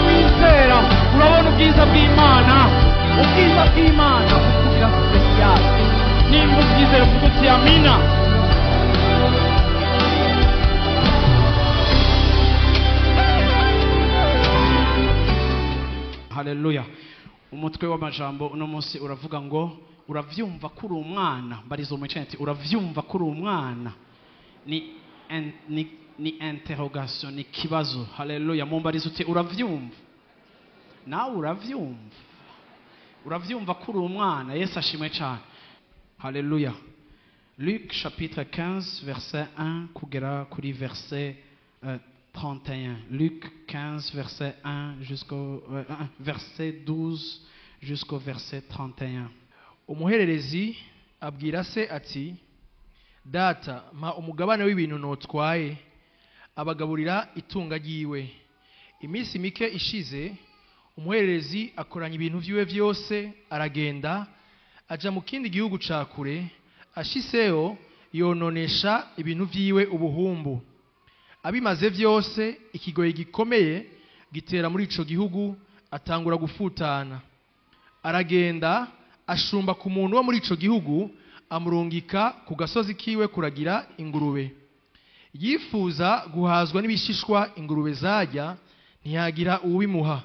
Wizera urabona ubwiza bw'Imana, ubwiza bw'Imana bukugira special. Nimba ubyizera uvuga uti amina. Haleluya. Umutwe w'amajambo uno munsi uravuga ngo uravyumva kuri umwana. Mbarizo mu ati uravyumva kuri umwana. Ni interrogation, ni kibazo. Haleluya. Mumbarizo uti uravyumva. Nawe uravyumva. Uravyumva kuri umwana. Yesu ashimwe cyane. Haleluya. Luc chapitre 15 verset 1 kugera kuri verset 31. Luc 15 verset 1 jusqu'au verset 12 jusqu'au verset 31. Umuhererezi abwira se ati data mpa umugabane w'ibintu notwaye. Abagaburira itunga ryiwe. Iminsi mike ishize umuhererezi akoranya ibintu vyiwe vyose aragenda aja mu kindi gihugu ca kure. Ashiseho yononesha ibintu vyiwe ubuhumbu. Abimaze vyose ikigoyi gikomeye gitera muri ico gihugu, atangura gufutana. Aragenda ashumba ku muntu wo muri ico gihugu, amurungika ku gasozi kiwe kuragira ingurube. Yifuza guhazwa n'ibishishwa ingurube zarya, ntiyagira uwimuha.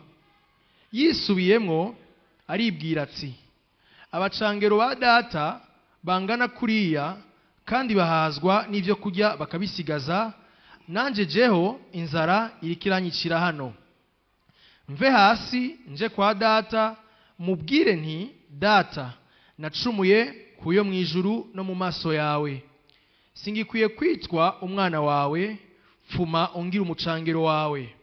Yisubiyemwo aribwira ati abacangero ba data bangana kuriya kandi bahazwa n'ivyo kurya bakabisigaza, nanje jeho inzara irikiranyicira hano. Mve hasi nje kwa data mubwire nti data nacumuye kuyo mwijuru no mu maso yawe, singikwiye kwitwa umwana wawe, pfuma ungira umucangero wawe.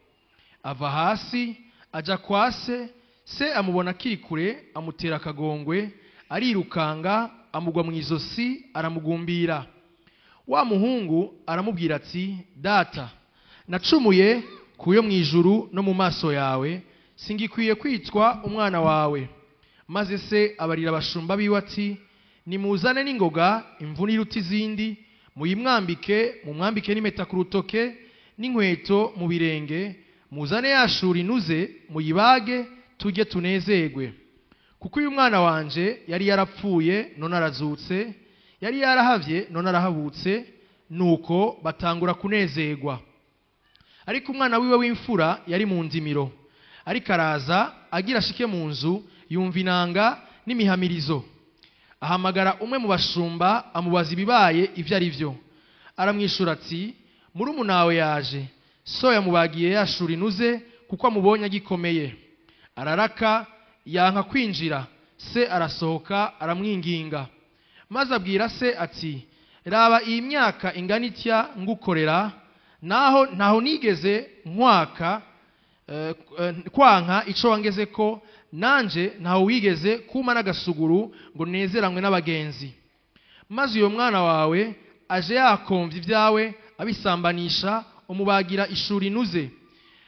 Ava hasi aja kwa se, se amubona kiri kure amutera akagongwe, arirukanga amugwa mu izosi aramugumbira. Wa muhungu aramubwira ati data nacumuye kuyo mwijuru no mu maso yawe, singikwiye kwitwa umwana wawe. Maze se abarira abashumba biwe ati nimuzane n'ingoga imvune iruta izindi, muyimwambike, mumwambike n'impeta ku rutoke n'inkweto mu birenge, muzane yashura inuze muyibage tujye tunezerwe. Kuko uyu mwana wanje yari yarapfuye none arazutse, yari yarahavye none arahabutse. Nuko batangura kunezerwa. Ariko umwana wiwe w'imfura yari mu ndimiro, ariko araza agira ashike mu nzu, yumva inanga n'imihamirizo. Ahamagara umwe mu bashumba amubaza ibibaye ivyo ari vyo. Aramwishura ati murumunawe yaje, so yamubagiye yashura inuze kuko amubonye agikomeye. Araraka yanka kwinjira. Se arasohoka aramwinginga. Maze abwira se ati raba iyi myaka ingana itya ngukorera, naho ntaho nigeze nkwaka kwanka ico wangeze ko, nanje ntaho wigeze kuma n'agasuguru ngo nezeranywe n'abagenzi. Maze uyo mwana wawe aje yakomvya ibyawe abisambanisha, umubagira ishuri inuze.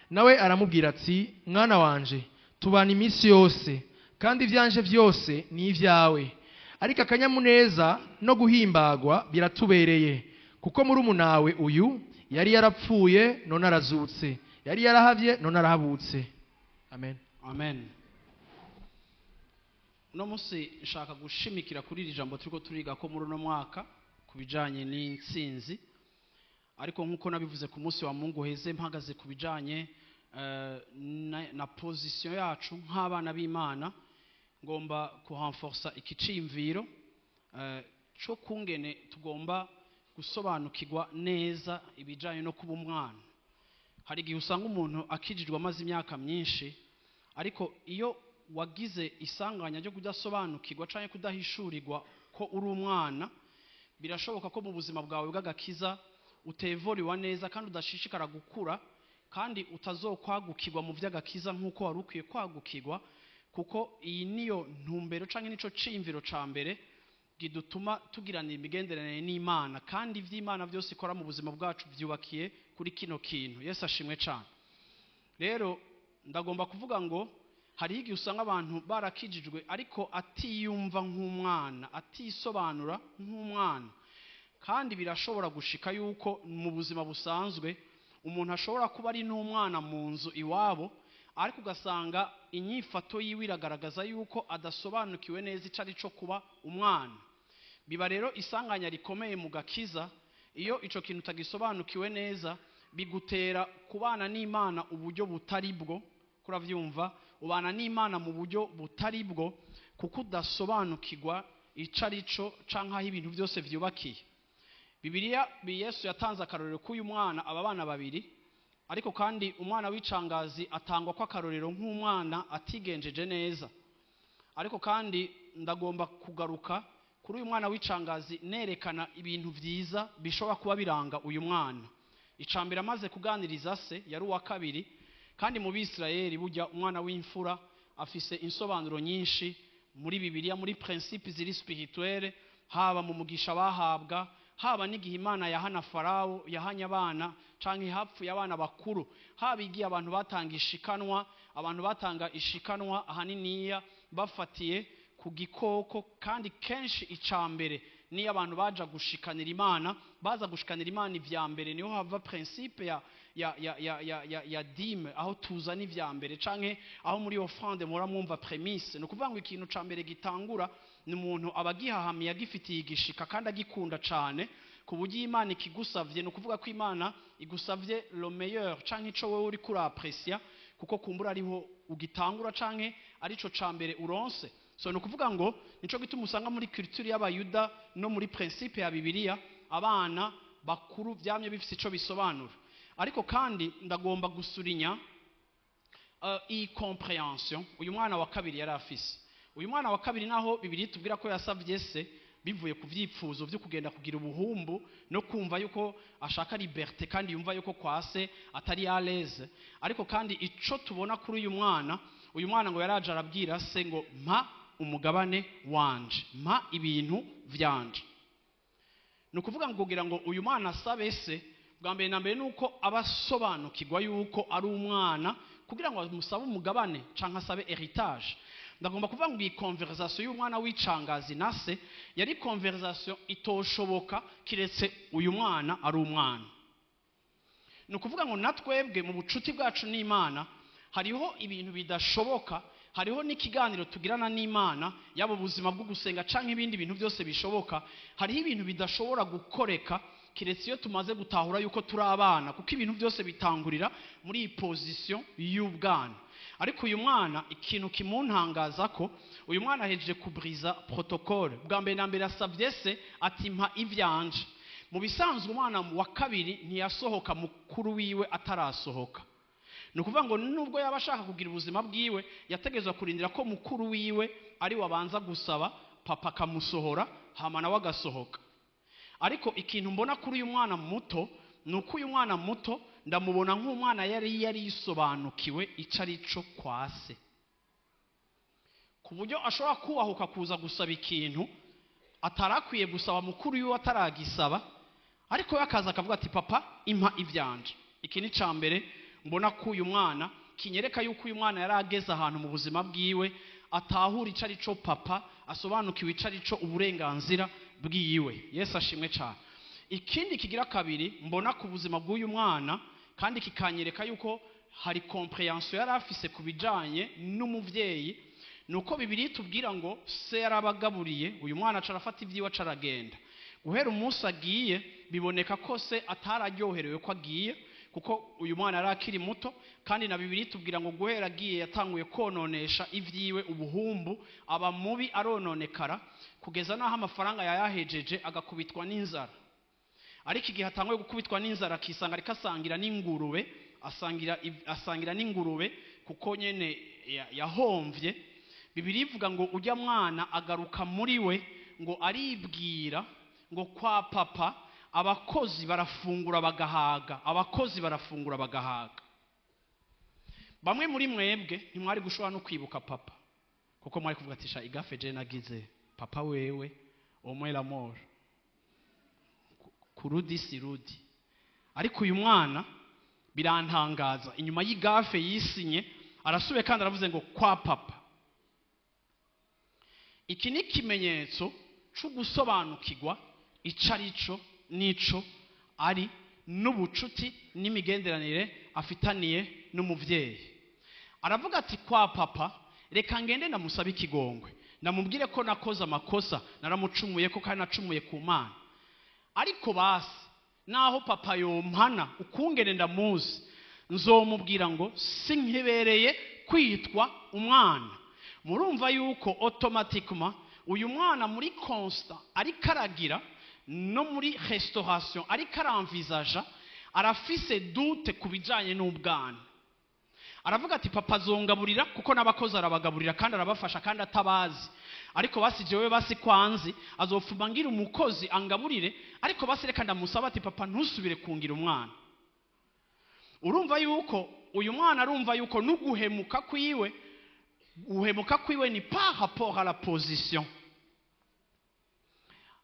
Nawe aramubwira ati mwana wanje tubana iminsi yose kandi ivyanje vyose ni ivyawe, ariko akanyamuneza no guhimbagwa biratubereye, kuko murumunawe uyu yari yarapfuye none arazutse, yari yarahavye none arahabutse. Amen. Amen. Uno munsi nshaka gushimikira kuri iri jambo turiko turiga ko muri uno mwaka kubijanye n'intsinzi. Ariko nkuko nabivuze ku munsi wa Mungu heze, mpagaze kubijanye na position yacu nk'abana b'Imana, ngomba kurenforsa ikiciyumviro cyo kungene tugomba gusobanukirwa neza ibijanye no kuba umwana. Hari igihe usanga umuntu akijijwe amaze imyaka myinshi, ariko iyo wagize isanganya ryo kudasobanukirwa canke kudahishurirwa ko uri umwana, birashoboka ko mu buzima bwawe bw'agakiza utevoriwa neza kandi udashishikara gukura, kandi utazokwagukirwa mu vy'agakiza nkuko wari ukwiye kwagukirwa. Kuko iyi niyo ntumbero canke nico ciyumviro ca mbere gidutuma tugirana imigenderanire n'Imana, kandi ivy'Imana byose ikora mu buzima bwacu vyubakiye kuri kino kintu. Yesu ashimwe cyane. Rero ndagomba kuvuga ngo hari igihe usanga abantu barakijijwe ariko atiyumva nk'umwana, atisobanura nk'umwana. Kandi birashobora gushika yuko mu buzima busanzwe umuntu ashobora kuba ari n'umwana mu nzu iwabo, ariko ugasanga inyifato yiwe iragaragaza yuko adasobanukiwe neza icyo ari cyo kuba umwana. Biba rero isanganya rikomeye mu gakiza iyo icyo kintu utagisobanukiwe neza, bigutera kubana n'Imana uburyo butari bwo. Kuravyumva, ubana n'Imana mu buryo butari bwo kuko udasobanukirwa ico ari cyo canke aho ibintu byose vyubakiye. Bibiliya, Yesu yatanze akarorero k'uyu mwana, aba bana babiri, ariko kandi umwana w'icangazi atangwa ko akarorero nk'umwana atigenjeje neza. Ariko kandi ndagomba kugaruka kuri uyu mwana w'icangazi nerekana ibintu vyiza bishobora kuba biranga uyu mwana. Icambere, amaze kuganiriza se, yari uwa kabiri, kandi mu Bisirayeli burya umwana w'imfura afise insobanuro nyinshi muri Bibiliya, muri principe ziri spirituelle, haba mu mugisha bahabwa, haba n'igihe Imana yahana Farawo, yahanye abana canke hapfuye abana bakuru, haba igihe abantu batanga ishikanwa. Abantu batanga ishikanwa ahaniniya bafatiye ku gikoko, kandi kenshi icambere niyo abantu baja gushikanira Imana, baza gushikanira Imana ivya mbere. Niho hava principe ya dîme, aho tuzana ivya mbere, canke aho muri offrande muhora mwumva prémices. Ni ukuvuga ngo ikintu ca mbere gitangura ni umuntu aba agihahamiye, agifitiye igishika kandi agikunda cane, ku buryo iyo Imana ikigusavye, ni ukuvuga ko Imana igusavye le meilleur canke ico wewe uriko uraprecia, kuko kumbura ariho ugitangura canke arico ca mbere uronse. So ni ukuvuga ngo nico gituma usanga muri culture y'Abayuda no muri principe ya Bibiliya abana bakuru vyamye bifise ico bisobanura. Ariko kandi ndagomba gusurinya iyi compréhension uyu mwana wa kabiri yari afise. Uyu mwana wa kabiri, naho Bibiliya itubwira ko yasavye se bivuye ku vyifuzo vyo kugenda kugira ubuhumbu no kumva yuko ashaka liberté, kandi yumva yuko kwa se atari à l'aise, ariko kandi ico tubona kuri uyu mwana, uyu mwana ngo yaraje arabwira se ngo: "Mpa umugabane wanje, mpa ibintu vyanje." Ni ukuvuga ngo kugira ngo uyu mwana asabe se, bwa mbere na mbere ni uko aba asobanukirwa yuko ari umwana kugira ngo amusabe umugabane canke asabe héritage. Ndagomba kuvuga ngo iyi conversation y'umwana w'icangazi na se yari conversation itoshoboka kiretse uyu mwana ari umwana. Ni ukuvuga ngo natwebwe mu bucuti bwacu n'Imana hariho ibintu bidashoboka, hariho n'ikiganiro tugirana n'Imana, yaba ubuzima bwo gusenga canke ibindi bintu byose bishoboka, hariho ibintu bidashobora gukoreka kiretse iyo tumaze gutahura yuko turi abana, kuko ibintu byose bitangurira muri iyi position y'ubwana. Ariko uyu mwana, ikintu kimuntangaza ko uyu mwana ahejeje kubriza protocole. Bwa mbere na mbere asabye se ati: "Mpa ivyanje." Mu bisanzwe umwana wa kabiri ntiyasohoka mukuru wiwe atarasohoka. Ni ukuvuga ngo nubwo yaba ashaka kugira ubuzima bwiwe, yategerezwa kurindira ko mukuru wiwe ari we abanza gusaba papa akamusohora, hama nawe agasohoka. Ariko ikintu mbona kuri uyu mwana muto ni uko uyu mwana muto ndamubona nk'umwana yari yisobanukiwe icyo ari cyo kwa se, ku buryo ashobora kubahuka kuza gusaba ikintu atarakwiye gusaba mukuru wiwe ataragisaba, ariko we akaza akavuga ati: "Papa, impa ibyanje." Iki ni icya mbere mbona ko uyu mwana kinyereka yuko uyu mwana yari ageze ahantu mu buzima bwiwe atahura icyo ari cyo papa, asobanukiwe icyo ari cyo uburenganzira bwiwe. Yesu ashimwe cyane. Ikindi kigira kabiri mbona ku buzima bw'uyu mwana kandi kikanyereka yuko hari compréhension yari afise ku bijanye n'umuvyeyi, ni uko Bibiliya itubwira ngo se yarabagaburiye, uyu mwana aca arafata ibyiwe aca aragenda. Guhera umunsi agiye, biboneka ko se atararyoherewe ko agiye, kuko uyu mwana yari akiri muto. Kandi na Bibiliya itubwira ngo guhera agiye yatanguye kononesha ibyiwe, ubuhumbu, aba mubi, arononekara kugeza n'aho amafaranga yayahejeje agakubitwa n'inzara. Ariko igihe atanguye gukubitwa n'inzara, akisanga ariko asangira n'ingurube, asangira n'ingurube kuko nyene yahomvye. Bibiliya ivuga ngo ujya mwana agaruka muri we, ngo aribwira ngo: "Kwa papa abakozi barafungura bagahaga, abakozi barafungura bagahaga." Bamwe muri mwebwe ntimwari gushobora no kwibuka papa, kuko mwari kuvuga ati: "Sha, igaffe je nagize, papa wewe omwe l'amor kurudi sirudi." Ariko uyu mwana birantangaza, inyuma y'igaffe yisinye arasubiye kandi aravuze ngo: "Kwa papa." Iki ni ikimenyetso cyo gusobanukirwa icyo ari cyo. n'ico ari n'ubucuti n'imigenderanire afitaniye n'umuvyeyi. Aravuga ati: "Kwa papa, reka ngende ndamusabe ikigongwe, ndamubwire ko nakoze amakosa, naramucumuye ko kandi nacumuye ku Mana. Ariko basi naho papa yompana, ukungene ndamuzi, nzomubwira ngo sinkibereye kwitwa umwana." Murumva yuko automatiquement uyu mwana muri constat ariko aragira no muri restauration ariko aramvizaja, arafise doute ku bijanye n'ubwana. Aravuga ati: "Papa azongaburira kuko n'abakozi arabagaburira kandi arabafasha kandi atabazi, ariko basi jewe basi kwanzi azofuma ngira umukozi angaburire, ariko basi reka ndamusaba ati: 'Papa, ntusubire kungira umwana.'" Urumva yuko uyu mwana arumva yuko n'uguhemuka kwiwe, guhemuka kwiwe ni par rapport à la position.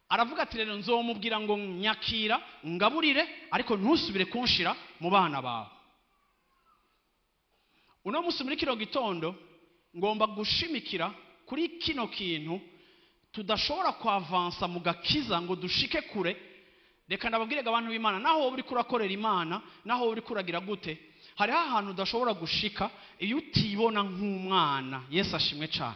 Aravuga ati: "Rero nzomubwira ngo nyakira, ngaburire, ariko ntusubire kunshira mu bana bawe." Uno munsi muri kino gitondo ngomba gushimikira kuri kino kintu. Tudashobora kwavansa mu gakiza ngo dushike kure. Reka ndababwire abantu b'Imana, naho wowe uriko urakorera Imana, naho wowe uriko uragira gute, hariho ahantu udashobora gushika iyo utibona nk'umwana. Yesu ashimwe cyane.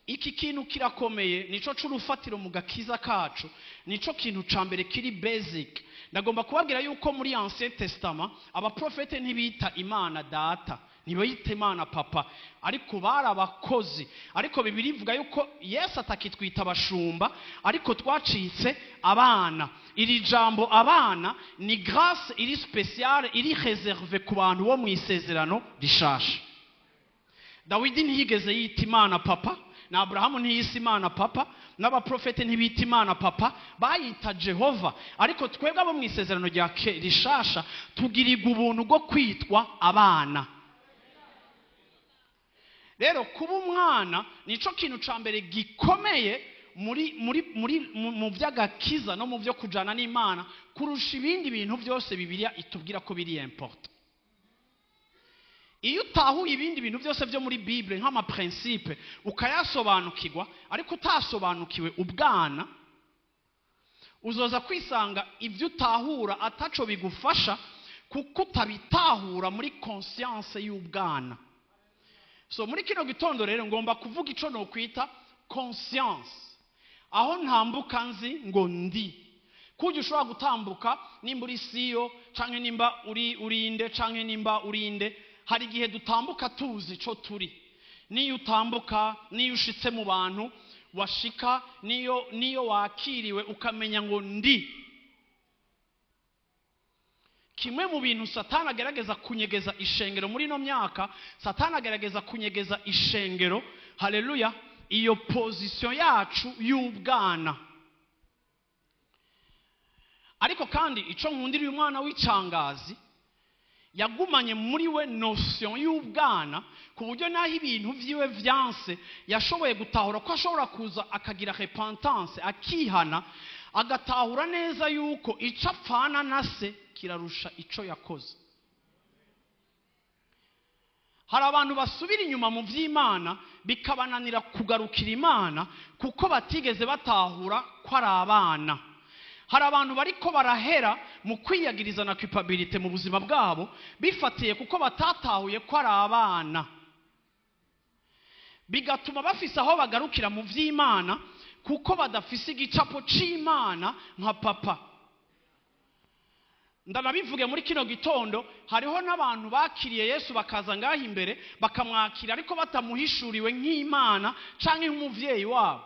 Iki kintu kirakomeye, nico c'urufatiro mu gakiza kacu, nico kintu ca mbere kiri basic. Ndagomba kubabwira yuko muri Ancien Testament abaprofete ntibita Imana data, ntibayita Imana papa, ariko bari abakozi. Ariko Bibiri ivuga yuko Yesu atakitwita abashumba, ariko twacitse abana. Iri jambo abana ni grâce iri spéciale, iri réservée ku bantu bo mu Isezerano Rishasha. Dawidi ntiyigeze yita Imana papa, na Aburahamu ntiyise Imana papa, n'abaprofete ntibita Imana papa, bayita Jehova. Ariko twebwe abo mu Isezerano rya Rishasha tugirirwa ubuntu bwo kwitwa abana. Rero kuba umwana nico kintu ca mbere gikomeye muri mu by'agakiza no mu byo kujana n'Imana kurusha ibindi bintu byose Bibiliya itubwira ko biri important. Iyo utahuye ibindi bintu byose byo muri Bible nk'amaprincipe ukayasobanukirwa, ariko utasobanukiwe ubwana, uzoza kwisanga ibyo utahura ataco bigufasha, kuko utabitahura muri conscience y'ubwana. So muri kino gitondo rero ngomba kuvuga ico nokwita conscience, aho ntambuka nzi ngo ndi kujya ushobora gutambuka nimba uri siyo canke nimba uri urinde canke nimba urinde. Hari igihe dutambuka tuzi ico turi. Niyo utambuka, niyo ushitse mu bantu, washika niyo wakiriwe, ukamenya ngo ndi. Kimwe mu bintu Satani agerageza kunyegeza ishengero muri ino myaka, Satani agerageza kunyegeza ishengero, haleluya, iyo position yacu y'ubwana. Ariko kandi ico nkundira uyu mwana w'icangazi, yagumanye muri we notion y'ubwana, ku buryo n'aho ibintu vyiwe vyanse, yashoboye gutahura ko ashobora kuza akagira repentance, akihana, agatahura neza yuko ico apfana na se kirarusha ico yakoze. Hari abantu basubira inyuma mu by'Imana, bikabananira kugarukira Imana kuko batigeze batahura ko ari abana. Hari abantu bariko barahera mu kwiyagiriza na culpabilité mu buzima bwabo, bifatiye kuko batatahuye ko ari abana, bigatuma bafise aho bagarukira mu by'Imana kuko badafise igicapo c'Imana nka papa. Ndanabivuge muri kino gitondo, hariho n'abantu bakiriye Yesu, bakaza ngaho imbere bakamwakira, ariko batamuhishuriwe nk'Imana canke nk'umuvyeyi wabo.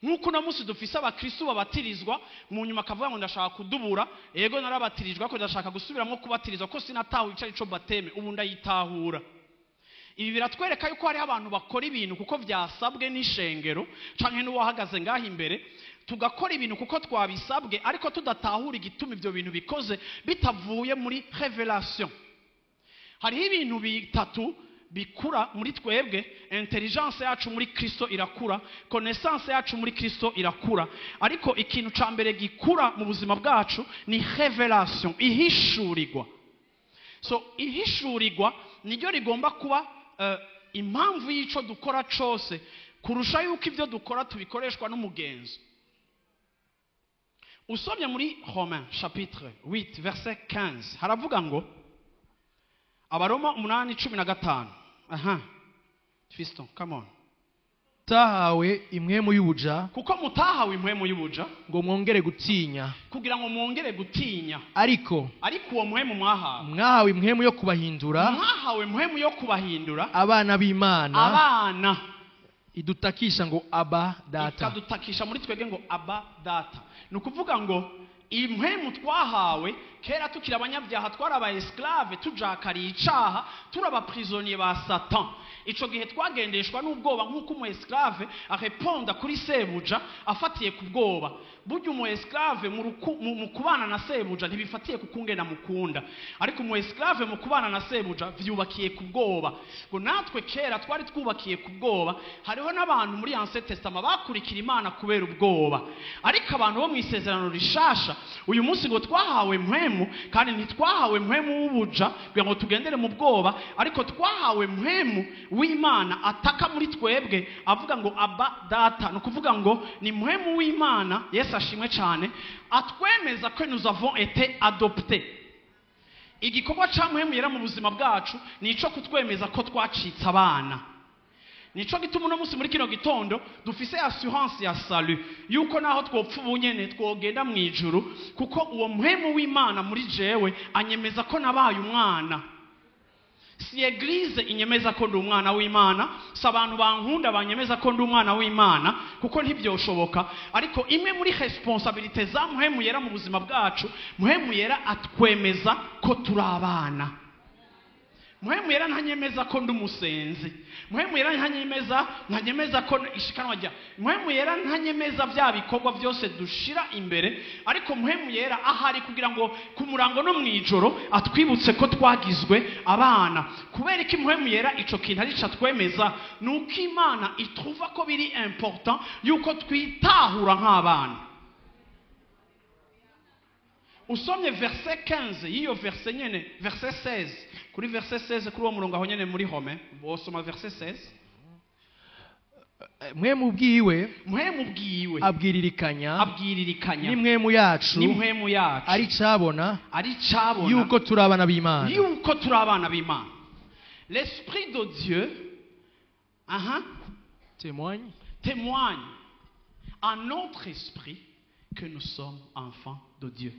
Nk'uko uno munsi dufise abakristu babatirizwa, mu nyuma akavuga ngo: "Ndashaka kudubura, yego narabatirijwe, ariko ndashaka gusubiramwo kubatirizwa ko sinatahuye ico arico baptême, ubu ndayitahura." Ibi biratwereka yuko hariho abantu bakora ibintu kuko vyasabwe n'ishengero canke n'uwahagaze ngaho imbere. Tugakora ibintu kuko twabisabwe, ariko tudatahura igituma ivyo bintu bikoze, bitavuye muri révélation. Hariho ibintu bitatu bikura muri twebwe: intelligence yacu muri Kristo irakura, connaissance yacu muri Kristo irakura, ariko ikintu ca mbere gikura mu buzima bwacu ni révélation, ihishurirwa. So ihishurirwa niryo rigomba kuba impamvu y'ico dukora cose, kurusha yuko ibyo dukora tubikoreshwa n'umugenzo. Usomye muri Romains chapitre 8 verset 15, haravuga ngo, Abaroma 8:15. Aha, fiston, come on. Mutahawe impwemu y'ubuja Kuko mutahawe impwemu y'ubuja ngo mwongere gutinya, kugira ngo mwongere gutinya, ariko ariko uwo mpwemu mwahawe, mwahawe impwemu yo kubahindura mwahawe impwemu yo kubahindura abana b'Imana, abana, idutakisha ngo: "Aba, Data." Ikadutakisha muri twebwe ngo: "Aba, Data." Ni ukuvuga ngo impwemu twahawe kera tukiri abanyabyaha, twari aba esclave, tujakariye icaha, turi aba prisonnier ba Satan. Ico gihe twagendeshwa n'ubwoba, nk'uko umu esclave areponda kuri sebuja afatiye ku bwoba. Burya umu esclave mu kubana na sebuja ntibifatiye ku kungena mukunda, ariko umu esclave mu kubana na sebuja vyubakiye ku bwoba. Ngo natwe kera twari twubakiye ku bwoba. Hariho n'abantu muri Ancien Testament bakurikira Imana kubera ubwoba, ariko abantu bo mu Isezerano Rishasha uyu munsi ngo twahawe mpwemu, kandi ntitwahawe mpwemu w'ubuja kugira ngo tugendere mu bwoba, ariko twahawe mpwemu w'Imana ataka muri twebwe avuga ngo: "Aba, Data." Ni ukuvuga ngo ni mpwemu w'Imana, Yesu ashimwe cyane, atwemeza ko nous avons été adoptés. Igikorwa ca Mpwemu Yera mu buzima bwacu ni ico kutwemeza ko twacitse abana. Nico gituma uno munsi muri kino gitondo dufise assurance ya salut, yuko naho twopfa ubu nyene twogenda mu ijuru, kuko uwo mpwemu w'Imana muri jewe anyemeza ko nabaye umwana. Si église inyemeza ko ndi umwana w'Imana, si abantu bankunda banyemeza ko ndi umwana w'Imana, kuko ntibyoshoboka. Ariko imwe muri responsabilité za Mpwemu Yera mu buzima bwacu, Mpwemu Yera atwemeza ko turi abana. Mpwemu Yera ntanyemeza ko ndi umusenzi. Mpwemu Yera ntanyemeza ko ishikanwa rya Mpwemu Yera, ntanyemeza bya bikorwa byose dushira imbere, ariko Mpwemu Yera ahari kugira ngo ku murango no mu ijoro atwibutse ko twagizwe abana. Kubera ko Mpwemu Yera ico kintu arico atwemeza, ni uko Imana itruva ko biri important yuko twitahura nk'abana. Usomye verset 15 y'iyo verset nyene, verset 16, kuri verset 16, kuri uwo murongo aho nyene muri Romains, bosoma verset 16. Mpwemu bwiwe Mpwemu bwiwe abwiririkanya abwiririkanya n'impwemu yacu n'impwemu yacu ari cabona ari cabona yuko turi abana b'Imana. Yuko turi abana b'Imana. L'Esprit de Dieu, aha, témoigne témoigne à notre esprit que nous sommes enfants de Dieu.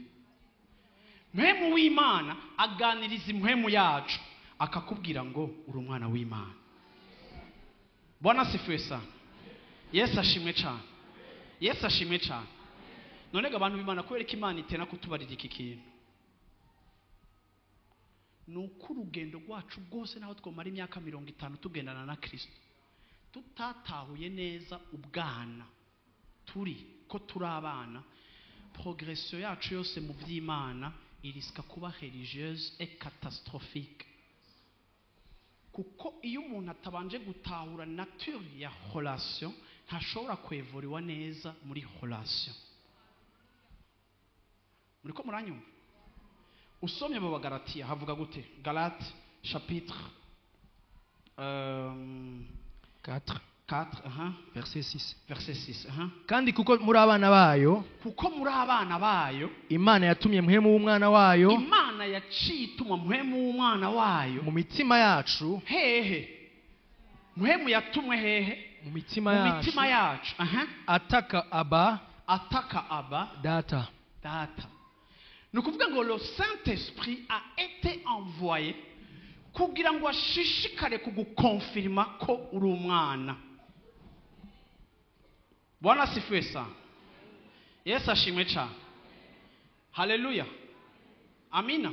Mpwemu w'Imana aganiriza impwemu yacu, akakubwira ngo uri umwana w'Imana. Bwana asifiwe sana. Yesu ashimwe cyane. Yesu ashimwe cyane. None abantu b'Imana, kubera ko Imana itena kutubarira iki kintu, ni uko urugendo rwacu rwose, naho twamara imyaka 50 tugendana na Kirisito, tutatahuye neza ubwana turi ko turi abana, progression yacu yose mu by'Imana irisika kuba religieuse et catastrophique, kuko iyo umuntu atabanje gutahura nature ya relation, ntashobora kwevuriwa neza muri relation. Muriko muranyumva? Usomye mu Bagalatiya havuga gute? Galate chapitre 4 4, aha, verset 6. Verset 6, aha. Kandi kuko muri abana bayo, Kuko muri abana bayo, Imana yatumye mpwemu w'umwana wayo Imana yaciye ituma mpwemu w'umwana wayo mu mitima yacu. Hehe? Mpwemu yatumwe hehe? Mu mitima Mu yacu, mitima yacu, aha, ataka: "Aba, ataka: "Aba, Data." Data." Ni ukuvuga ngo le Saint Esprit a été envoyé kugira ngo ashishikare kugukonfirima ko uri umwana. Bwana asifiwe sana. Yesu ashimwe cyane. Haleluya, amina.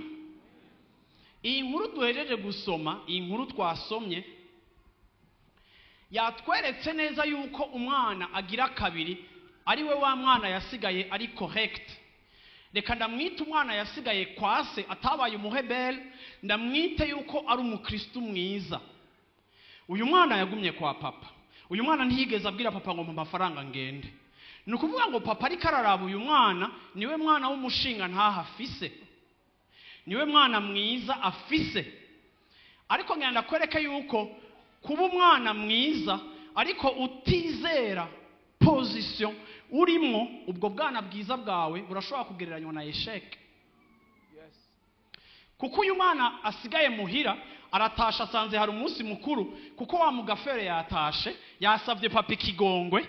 Iyi nkuru duhejeje gusoma, iyi nkuru twasomye, yatweretse neza yuko umwana agira kabiri ari we wa mwana yasigaye ari correct. Reka ndamwite umwana yasigaye kwa se, atabaye umu rebelle, ndamwite yuko ari umukristu mwiza. Uyu mwana yagumye kwa papa. Uyu mwana ntiyigeze abwira papa ngo mpa amafaranga ngende. Ni ukuvuga ngo papa ariko araraba uyu mwana, niwe mwana w'umushinga ntaho afise, niwe mwana mwiza afise. Ariko ngenda kwereke yuko kuba umwana mwiza ariko utizera Position urimo, ubwo bwana bwiza bwawe burashobora kugereranywa na échec, kuko uyu mwana asigaye muhira aratasha, asanze hari umunsi mukuru, kuko wa mugafere yatashe, yasabye papa ikigongwe.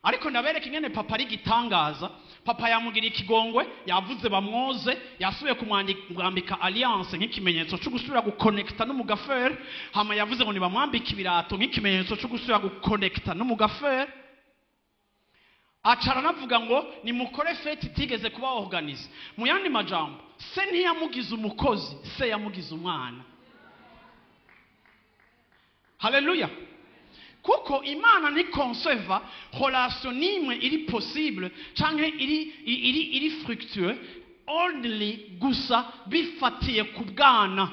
Ariko ndabereka ingene papa ari gitangaza. Papa yamugira ikigongwe, yavuze bamwoze, yasubiye kumwambika alliance nk'ikimenyetso cyo gusubira gukonekita n'umugafere. Hama yavuze ngo nibamwambike ibirato nk'ikimenyetso cyo gusubira gukonekita n'umugafere. Acara anavuga ngo nimukore fête itigeze kuba organisée. Mu yandi majambo, se ntiyamugize umukozi, se yamugize umwana. Haleluya! Kuko Imana ntikonseva relation n'imwe iri possible canke iri fructueux only gusa bifatiye ku bwana,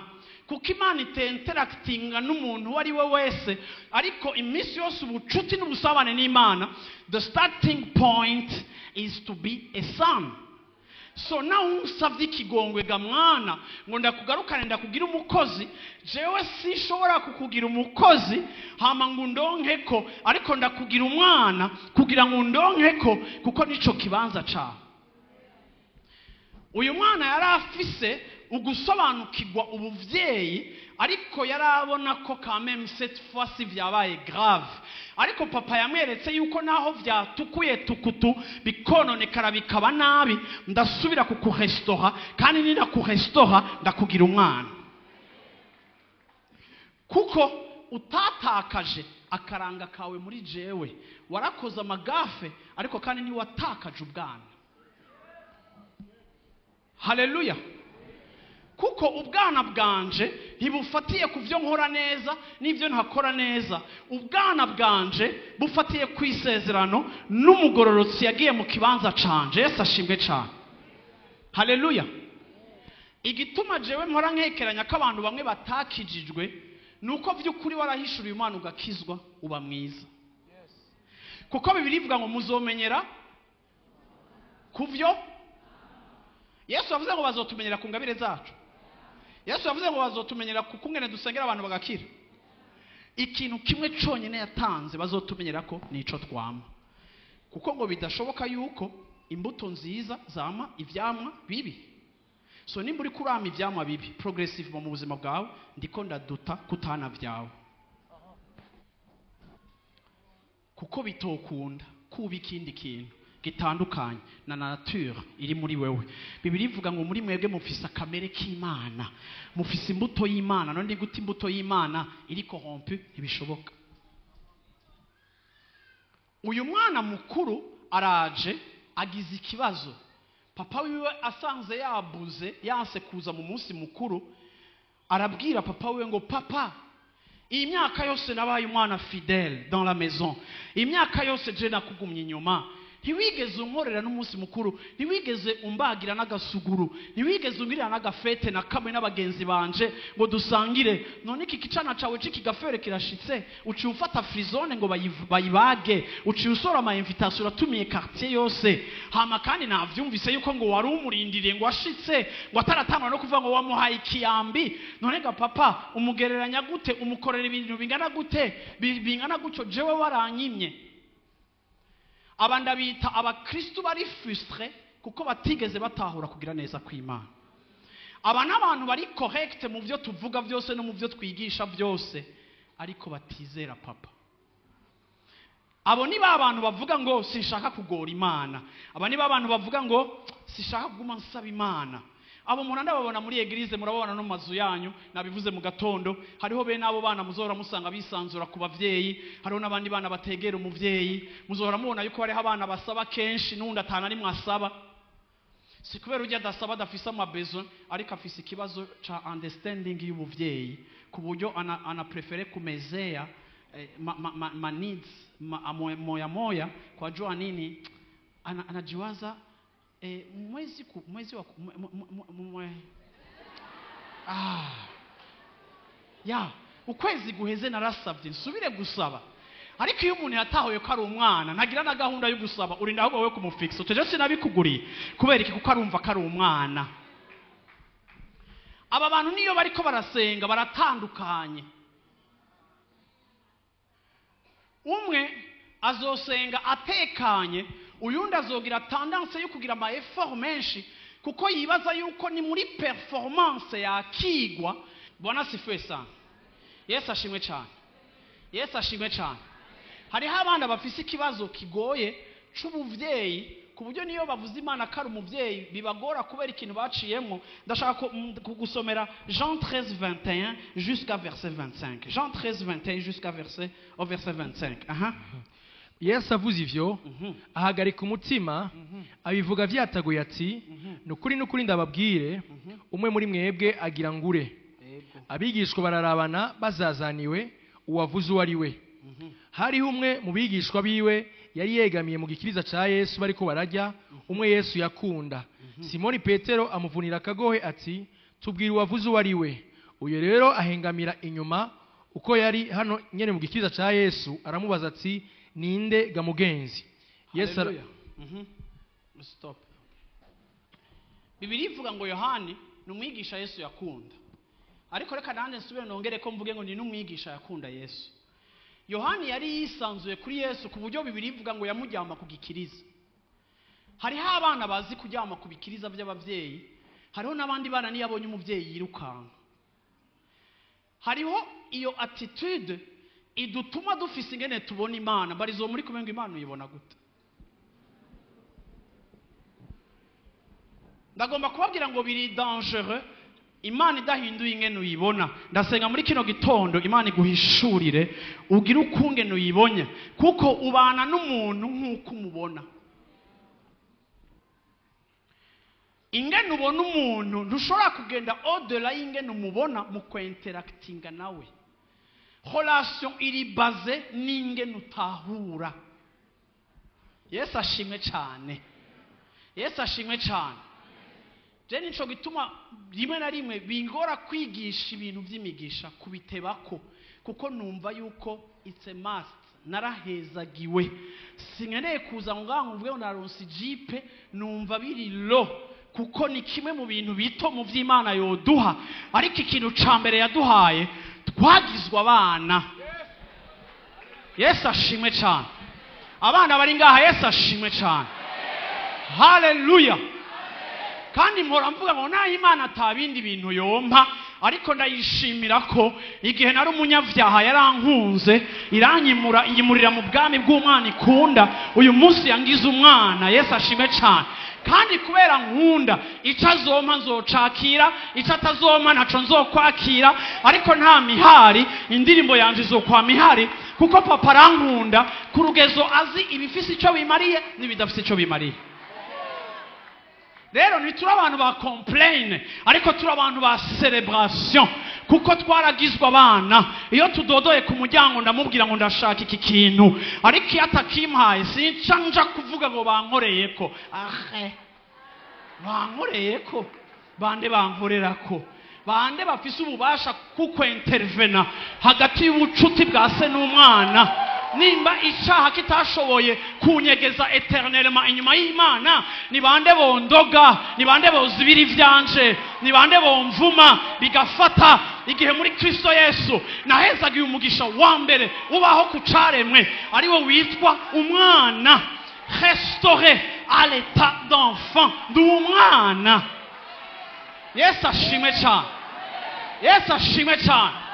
kuko Imana itenteractinga n'umuntu uwo ari we wese, ariko iminsi yose ubucuti n'ubusabane n'Imana, the starting point is to be a son. So nawe unsabye ikigongwe ga mwana, ngo ndakugarukane, ndakugira umukozi, jewe sinshobora kukugira umukozi hama ngo undonke ko, ariko ndakugira umwana kugira ngo undonke ko, kuko nico kibanza cawe. Uyu mwana yari afise ugusobanukirwa ubuvyeyi, ariko yari abona ko quand même cette fois-ci vyabaye grave. Ariko papa yamweretse yuko naho vyatukuye tukutu, bikononekara, bikaba nabi, ndasubira kukurestora, kandi ninakurestora ndakugira umwana, kuko utatakaje akaranga kawe muri jewe. Warakoze amagaffes, ariko kandi ntiwatakaje ubwana. Haleluya! Kuko ubwana bwanje ntibufatiye ku byo nkora neza n'ibyo ntakora neza. Ubwana bwanje bufatiye ku isezerano n'umugororotsi yagiye mu kibanza canje. Yesu ashimwe cyane. Haleluya! Igituma jewe mpora nkekeranya ko abantu bamwe batakijijwe ni uko by'ukuri warahishuriye Imana, ugakizwa, uba mwiza, kuko Bibiri ivuga ngo muzomenyera ku byo. Yesu yavuze ngo bazotumenyera ku ngabire zacu. Yesu yavuze ngo bazotumenyera ku kungene dusengera abantu bagakira. Ikintu kimwe cyonyine yatanze bazotumenyera ko nico twama, kuko ngo bidashoboka yuko imbuto nziza zama ivyamwa bibi. So nimba uri kurama ivyamwa bibi progressive mu buzima bwawe, ndiko ndaduta kutana vyawe, kuko bitokunda kuba ikindi kintu gitandukanye na nature iri muri wewe. Bibiri ivuga ngo muri mwebwe mufise akamere k'Imana, mufise imbuto y'Imana. None gute imbuto y'Imana iri corrompu? Ntibishoboka. Uyu mwana mukuru araje, agize ikibazo. Papa wiwe asanze yabuze, yanse kuza mu munsi mukuru, arabwira papa wiwe ngo: "Papa, iyi myaka yose nabaye umwana fidèle dans la maison, iyi myaka yose je nakugumye inyuma, ntiwigeze unkorera n'umunsi mukuru, ntiwigeze umbagira n'agasuguru, ntiwigeze ungirira n'agafête na kamwe n'abagenzi banje ngo dusangire. None iki kicana cawe c'ikigafere kirashitse, uciye ufata frisonne ngo bayibage, uciye usora ama invitation, uratumiye quartier yose. Hama kandi navyumvise yuko ngo wari umurindiriye, ngo washitse ngo ataratangwa no kuvuga ngo wamuhaye ikiyambi. None ga papa, umugereranya gute? Umukorera ibintu bingana gute, bingana gutyo, jewe waranyimye?" Aba ndabita abakristu bari frustrés, kuko batigeze batahura kugira neza kw'Imana. Aba n'abantu bari correct mu byo tuvuga byose no mu byo twigisha byose, ariko batizera papa. Abo ni ba bantu bavuga ngo sinshaka kugora Imana. Aba ni ba bantu bavuga ngo sinshaka kuguma nsaba Imana. Abo umuntu ndababona muri église, murababona no mu mazu yanyu. Nabivuze mu gatondo, hariho bene abo bana muzohora musanga bisanzura ku bavyeyi, hariho n'abandi bana bategera umuvyeyi. Muzohora mubona yuko hariho abana basaba kenshi n'undi atana rimwe asaba. Si kubera ujya adasaba adafise amabesoins, ariko afise ikibazo ca understanding y'ubuvyeyi, ku buryo ana préfère kumezea ma needs moya moya, kwa jua nini anajiwaza mwezi ku, mwezi wa mwe, mwe, mwe, ya ukwezi guheze narasabye, nsubire gusaba? Ariko iyo umuntu yatahuye ko ari umwana, ntagira na gahunda yo gusaba. Urinda ahubwo wowe kumufikisa uteje sinabikuguriye. Kubera iki? Kuko arumva ko ari umwana. Aba bantu niyo bariko barasenga baratandukanye. Umwe azosenga atekanye, uyundi azogira tendance yo kugira ama effort menshi kuko yibaza yuko ni muri performance yakigwa. Bwana asifiwe sana. Yesu ashimwe cyane. Yesu ashimwe cyane. Hariho abana bafise ikibazo kigoye c'ubuvyeyi, ku buryo niyo bavuze Imana ko ari umuvyeyi bibagora kubera ikintu baciyemo. Ndashaka kugusomera Jean 13:21 jusqu'à verset 25. Jean 13:21 jusqu'à verset au verset 25. Aha. Yesu avuze ivyo, ahagarika umutima, abivuga vyataguye ati: "Nukuri nukuri ndababwire, umwe muri mwebwe agira ngure." Abigishwa bararabana bazazaniwe uwavuze uwo ari we. Hariho umwe mu bigishwa biwe yari yegamiye mu gikiriza ca Yesu bariko bararya, umwe Yesu yakunda. Simoni Petero amuvunira akagohe ati: "Tubwire uwavuze uwo ari we." Uyo rero ahengamira inyuma uko yari hano nyene mu gikiriza ca Yesu, aramubaza ati: "Ninde ga mugenzi?" Yesu Haleluya. Stop. Bibiliya ivuga ngo Yohani ni umwigisha Yesu yakunda, ariko reka nanjye nsubire nongere ko mvuge ngo ni n'umwigisha yakunda Yesu. Yohani yari yisanzuye kuri Yesu ku buryo Bibiliya ivuga ngo yamuryama ku gikiriza. Hariho abana bazi kuryama ku bikiriza by'ababyeyi, hariho n'abandi bana niyo abonye umubyeyi yirukanka. Hariho iyo attitude idutuma dufise ingene tubona Imana. Mbarizo muri kumwe ngo Imana uyibona gute? Ndagomba kubabwira ngo biri dangereux Imana idahinduye ingene uyibona. Ndasenga muri kino gitondo Imana iguhishurire ugire ukungene uyibonye, kuko ubana n'umuntu nk'uko umubona. Ingene ubona umuntu ntushobora kugenda au-delà y'ingene umubona mu kwinteractinga nawe. Relation iri base n'ingene utahura. Yesu ashimwe cyane. Yesu ashimwe cyane. Je nico gituma rimwe na rimwe bingora kwigisha ibintu by'imigisha kubitebako, kuko numva yuko it's a must. Narahezagiwe, sinkeneye kuza ngo ngaho mvuge ngo naronse ijipe, numva biri low, kuko ni kimwe mu bintu bito mu by'Imana yoduha. Ariko ikintu ca mbere yaduhaye, twagizwe abana. Yesu ashimwe cyane. Abana bari ngaha, Yesu ashimwe cyane. Haleluya. Kandi mpora mvuga ngo naho Imana atabindi bintu yompa, ariko ndayishimira ko igihe nari umunyabyaha yarankunze, iranyimura, inyimurira mu bwami bw'umwana ikunda. Uyu munsi yangize umwana. Yesu ashimwe cyane. Kandi kubera nkunda, icyo azompa nzocakira, icyo atazompa ntaco nzokwakira, ariko nta mihari, indirimbo yanje izokwama ihari, kuko papa arankunda ku rugezo azi ibifise icyo bimariye n'ibidafise icyo bimariye. Rero ntituri abantu ba complain, ariko turi abantu ba celebration, kuko twaragizwe abana. Iyo tudodoye ku muryango ndamubwira ngo ndashaka iki kintu, ariko iyo atakimpaye sinca nja kuvuga ngo bankoreyeko. Ahe, bankoreyeko bande? Bankorerako bande bafise ububasha kuko intervena hagati y'ubucuti bwa se n'umwana? Nimba icaha kitashoboye kunyegeza eternellement inyuma y'Imana, ni bande bondoga? Ni bande bozibira ivyanje? Ni bande bomvuma bigafata? Igihe muri Kristo Yesu nahezagiye umugisha wa mbere ubaho ku caremwe, ariwo witwa umwana, restauré à l'état d'enfant. Ndi umwana. Yesu ashimwe cyane. Yesu ashimwe cyane.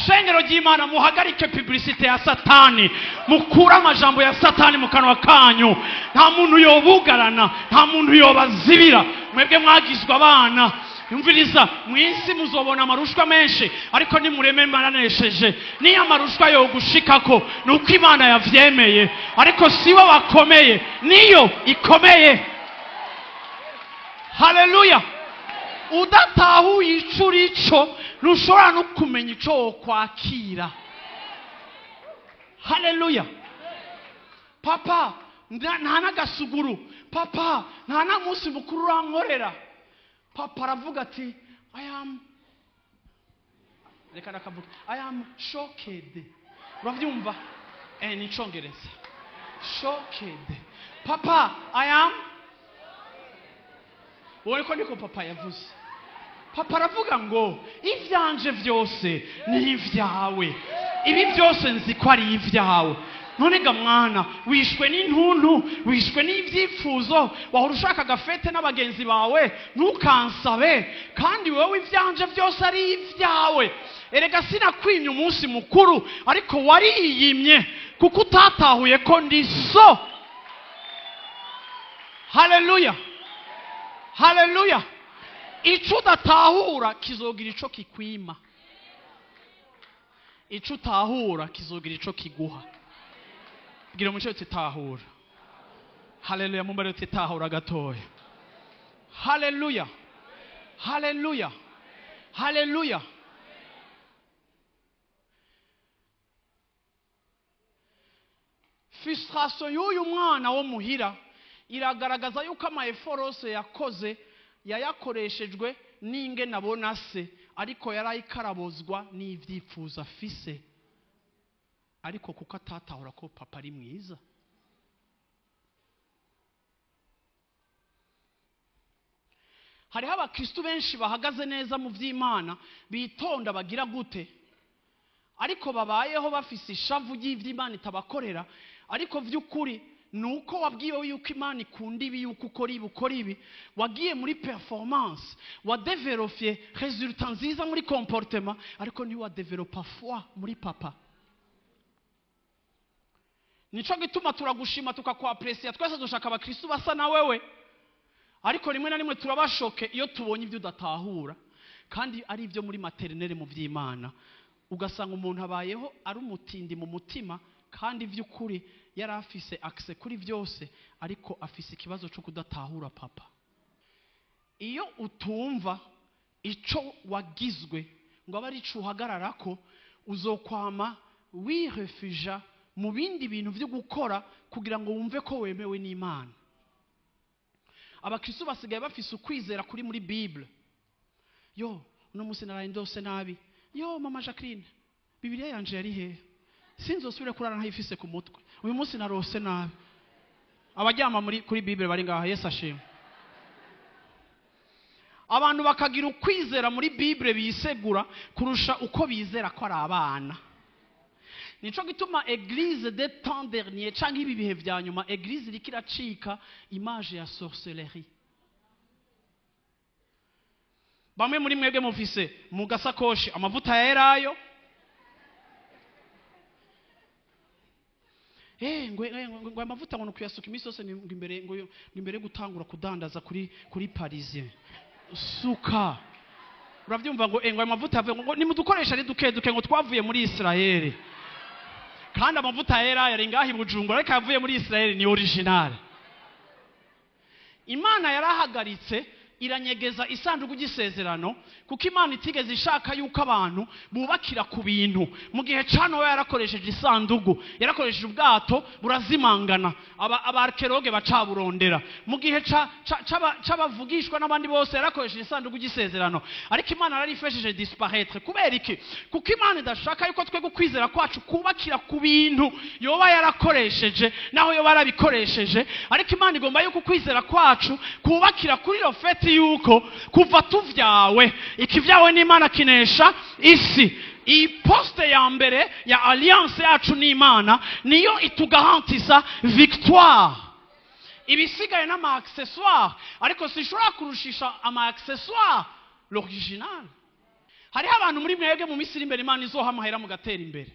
Shengero ry'Imana, muhagarike publicité ya Satani, mukure amajambo ya Satani mu kanwa kanyu. Nta muntu yobugarana, nta muntu yobazibira. Mwebwe mwagizwe abana. Yumviriza, mu isi muzobona amarushwa menshi, ariko nimureme maranesheje. Niyo amarushwa yogushikako ni uko Imana yavyemeye, ariko sibo bakomeye, niyo ikomeye. Haleluya. Udatahuye ico urico ntushobora no kumenya ico wokwakira. Haleluya. Papa nta n'agasuguru, papa nta na munsi mukuru urankorera. Papa aravuga ati I am, reka nakavuga I am shocked. Uravyumva? Ni icongereza. Shocked. Papa I am, wowe ko niko papa yavuze. Papa aravuga ngo ivyanje vyose ni ivyawe, ibi byose nzi ko ari ivyawe. None ga mwana, wishwe n'intuntu, wishwe n'ibyifuzo, wahora ushaka agafete n'abagenzi bawe, ntukansabe, kandi wowe ivyanje byose ari ibyawe. Erega sinakwimye umunsi mukuru, ariko wariyimye kuko utatahuye ko ndi so. Haleluya, haleluya. Ico udatahura kizogira ico kikwima, ico utahura kizogira ico kiguha. Bwira umuco uti tahura. Haleluya, mumbare uti tahura gatoya. Haleluya, haleluya, haleluya. Frustration y'uyu mwana wo muhira iragaragaza yuko ama efforts yakoze yayakoreshejwe n'inge nabona se, ariko yarayikarabozwa n'ivyifuzo afise, ariko kuko atatahura ko papa ari mwiza. Hariho abakristu benshi bahagaze neza mu vy'Imana, bitonda bagira gute, ariko babayeho bafise ishavu ry'ivy'Imana itabakorera. Ariko vy'ukuri nuko wabwiwe yuko Imana ikunda ibi, yuko ukora ibi, ukora ibi, wagiye muri performance, wadevelopye resultat nziza muri comportement, ariko ntiwadevelopa foi muri papa. Nico gituma turagushima tukakwaprecia, twese dushaka abakristu basa na wewe, ariko rimwe na rimwe turabashoke iyo tubonye ibyo udatahura, kandi ari ibyo muri maternelle mu vy'Imana. Ugasanga umuntu abayeho ari umutindi mu mutima, kandi vy'ukuri yari afise accès kuri byose, ariko afise ikibazo cyo kudatahura papa. Iyo utumva ico wagizwe ngo abe arico uhagararako, uzokwama wirefuja mu bindi bintu vyo gukora kugira ngo wumve ko wemewe n'Imana. Abakristo basigaye bafise ukwizera kuri muri Bible. Yo, uno munsi naraye ndose nabi. Yo, mama Jacqueline, Bibiliya yanje yari hehe? Sinzosubire kurara ntayifise ku mutwe. Uyu munsi narose nabi. Abaryama muri kuri Bible bari ngaha, Yesu ashimwe. Abantu bakagira ukwizera muri Bible bisegura kurusha uko bizera ko ari abana. Nico gituma église des temps derniers canke ibi bihe vya nyuma, église iriko iracika image ya sorcellerie. Bamwe muri mwebwe mufise mu gasakoshi amavuta ya elayo. Ngo amavuta ngo nukuyasuka iminsi yose ngo imbere, ngo imbere gutangura kudandaza kuri Parisien. Suka. Uravyumva ngo ngo amavuta ave ngo nimudukoresha ari duke duke ngo twavuye muri Israel. Kandi amavuta yera yari ngahi Bujumbura, ariko yavuye muri Israel ni original. Imana yarahagaritse iranyegeza isanduku ry'isezerano, kuko Imana itigeze ishaka yuko abantu bubakira ku bintu. Mu gihe ca Nowa yarakoresheje isanduku, yarakoresheje ubwato burazimangana, abarkeroge bacaburondera. Mu gihe c'abavugishwa n'abandi bose yarakoresheje isanduku ry'isezerano, ariko Imana yarifeshije disparaître. Kubera iki? Kuko Imana idashaka yuko twe gukwizera kwacu kubakira ku bintu yoba yarakoresheje, naho yoba yarabikoresheje, ariko Imana igomba yuko kwizera kwacu kubakira kuri iyo feti yuko kuva tuvyawe, ikivyawe n'Imana kinesha isi. Iyi poste ya mbere ya alliance yacu n'Imana niyo itugarantisa victoire. Ibisigaye n'ama accessoire, ariko sinshobora kurushisha ama accessoire l'original. Hariho abantu muri mwebwe mu minsi iri imbere Imana izoha amahera mugatera imbere,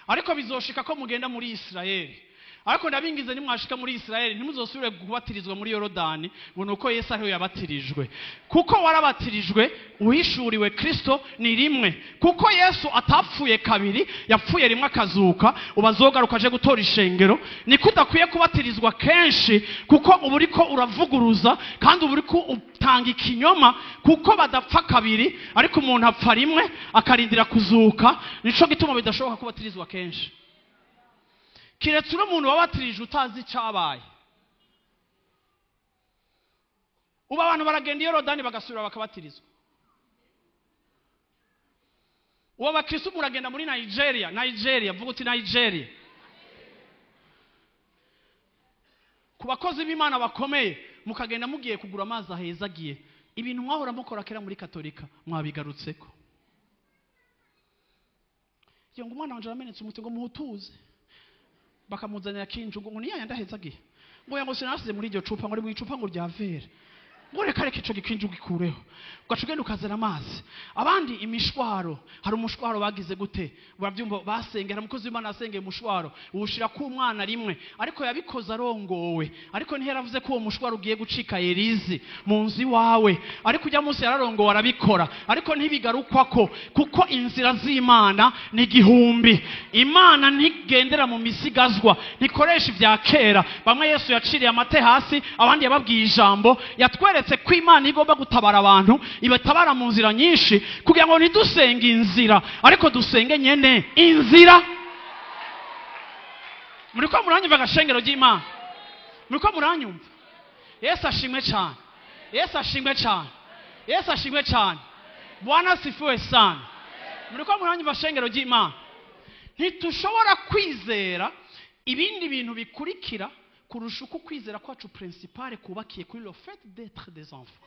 ariko bizoshika ko mugenda muri Israel. Ariko ndabingize nimwashika muri Israel ntimuzosubire kubatirizwa muri Yorodani ngo nuko Yesu ariho yabatirijwe, kuko warabatirijwe uhishuriwe Kristo ni rimwe. Kuko Yesu atapfuye kabiri, yapfuye rimwe akazuka, ubazogaruka aje gutora ishengero. Niko udakwiye kubatirizwa kenshi, kuko uba uriko uravuguruza kandi uba uriko utanga ikinyoma, kuko badapfa kabiri ariko umuntu apfa rimwe akarindira kuzuka. Nico gituma bidashoboka kubatirizwa kenshi, kiretse uri umuntu wabatirije utazi icabaye. Ubu abantu baragenda i Yorodani bagasubira bakabatirizwa. Ubu abakristo muragenda muri Nigeria, Nigeria, vuga uti Nigeria. Ku bakozi b'Imana bakomeye mukagenda mugiye kugura amazi ahezagiye, ibintu mwahora mukora kera muri Katolika mwabigarutseko. Iyo ngo umwana wanje aramenetse umuti ngo muhutuze. Bakamuzanira kinju ngo niya yandahezagiye. Ngo yango sinasize muri iryo cupa, ngo ari mu icupa ngo rya vera. Ngo reka reka ico gikinju gikureho. Ugaca ugenda ukazana amazi. Abandi imishwaro, hari umushwaro bagize gute? Urabyumva basengera, umukozi w'Imana asengeye umushwaro, uwushira ku mwana rimwe, ariko yabikoze arongowe. Ariko ntiyaravuze ko uwo mushwaro ugiye gucika Elizi mu nzu iwawe. Ariko ujya munsi yararongowe arabikora, ariko ntibigarukwako kuko inzira z'Imana ni igihumbi. Imana ntigendera mu misigazwa, ntikoresha ibya kera. Bamwe Yesu yaciriye amate hasi, abandi yababwiye ijambo, yatweretse ko Imana igomba gutabara abantu, ibatabara mu nzira nyinshi kugira ngo ntidusenge inzira, ariko dusenge nyene inzira. Muriko muranyumva agashengero ry'Imana? Muriko muranyumva? Yesu ashimwe cyane. Yesu ashimwe cyane. Yesu ashimwe cyane. Bwana asifiwe sana. Muriko muranyumva shengero ry'Imana? Ntitushobora kwizera ibindi bintu bikurikira kurusha uko kwizera kwacu principale kubakiye kuri le fait d'être des enfants.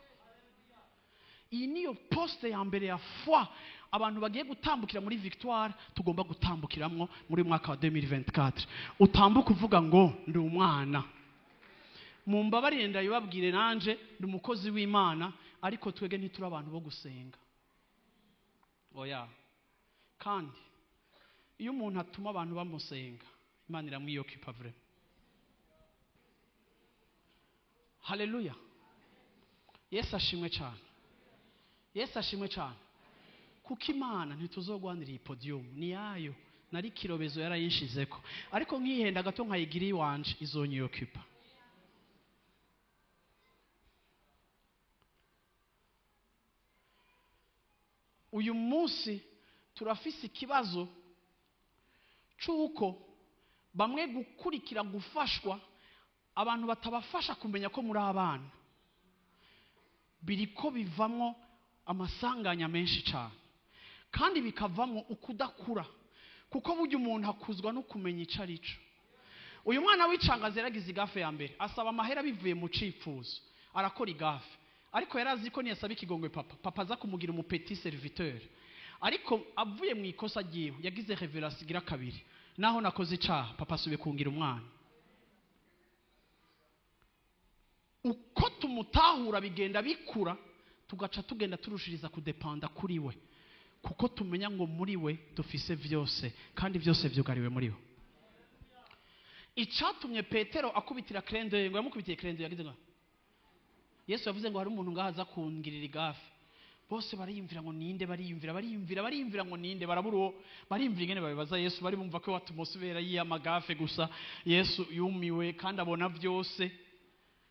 Iyi niyo poste ya mbere ya foi abantu bagiye gutambukira muri victoire tugomba gutambukiramwo muri mwaka wa 2024. Utambuka uvuga ngo ndi umwana. Mumbabarire ndabibabwire, nanje ndi umukozi w'Imana, ariko twege ntituri abantu bo gusenga. Oya. Kandi iyo umuntu atuma abantu bamusenga, Imana iramwiyokipa vraiment. Haleluya. Yesu ashimwe cyane. Yesu ashimwe cyane. Kuko Imana ntituzogwanira iyi podium, ni yayo. Nari kirobezo yarayinshizeko. Ariko nkihenda gato nkayigira iwanje, izonyiyokipa. Uyu munsi turafise ikibazo c'uko bamwe gukurikira gufashwa abantu batabafasha kumenya ko muri abana, biriko bivamwo amasanganya menshi cyane, kandi bikavamwo ukudakura, kuko burya umuntu akuzwa no kumenya ico ari cyo. Uyu mwana w'icangazi yaragize igafe ya mbere, asaba amahera bivuye mu cifuzo, arakora igafe, ariko yarazi ko niyasaba ikigongwe papa, papa aza kumugira umu petit serviteur. Ariko avuye mu ikosa ryiwe yagize revelation igira kabiri, naho nakoze icaha papa asubiye kungira umwana. Uko tumutahura bigenda bikura, tugaca tugenda turushiriza kudepanda kuri we, kuko tumenya ngo muri we dufise vyose, kandi vyose vyugariwe muri we. Icatumye Petero akubitira krende, ngo yamukubitiye krende, yagize ngo Yesu yavuze ngo hari umuntu ngaha aza kungirira igafe. Bose bariyumvira ngo ninde, bariyumvira, bariyumvira, bariyumvira ngo ninde, barabura uwo, bariyumvira ingene babibaza Yesu, bari bumva ko watumosubera yiyamagafe gusa. Yesu yumiwe kandi abona vyose.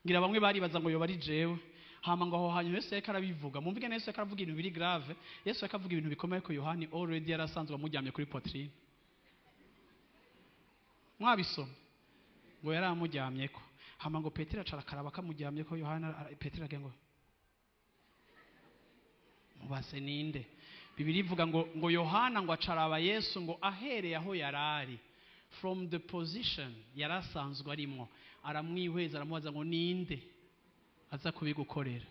Ngira bamwe baribaza ngo yoba ari jewe. Hama ngo aho hanyu Yesu yariko arabivuga. Mumvige Yesu yariko aravuga ibintu biri grave. Yesu yariko avuga ibintu bikomeye ko Yohani already yarasanzwe amuryamye kuri poitrine. Mwabisoma ngo yaramuryamyeko. Hama ngo Petero acara akaraba kamuryamyeko, Yohana Petero agira ngo mubaze ninde. Bibiliya ivuga ngo Yohana ngo acaraba Yesu ngo ahereye aho yarari, from the position yarasanzwe arimo, aramwihweza aramubaza ngo ninde aza kubigukorera,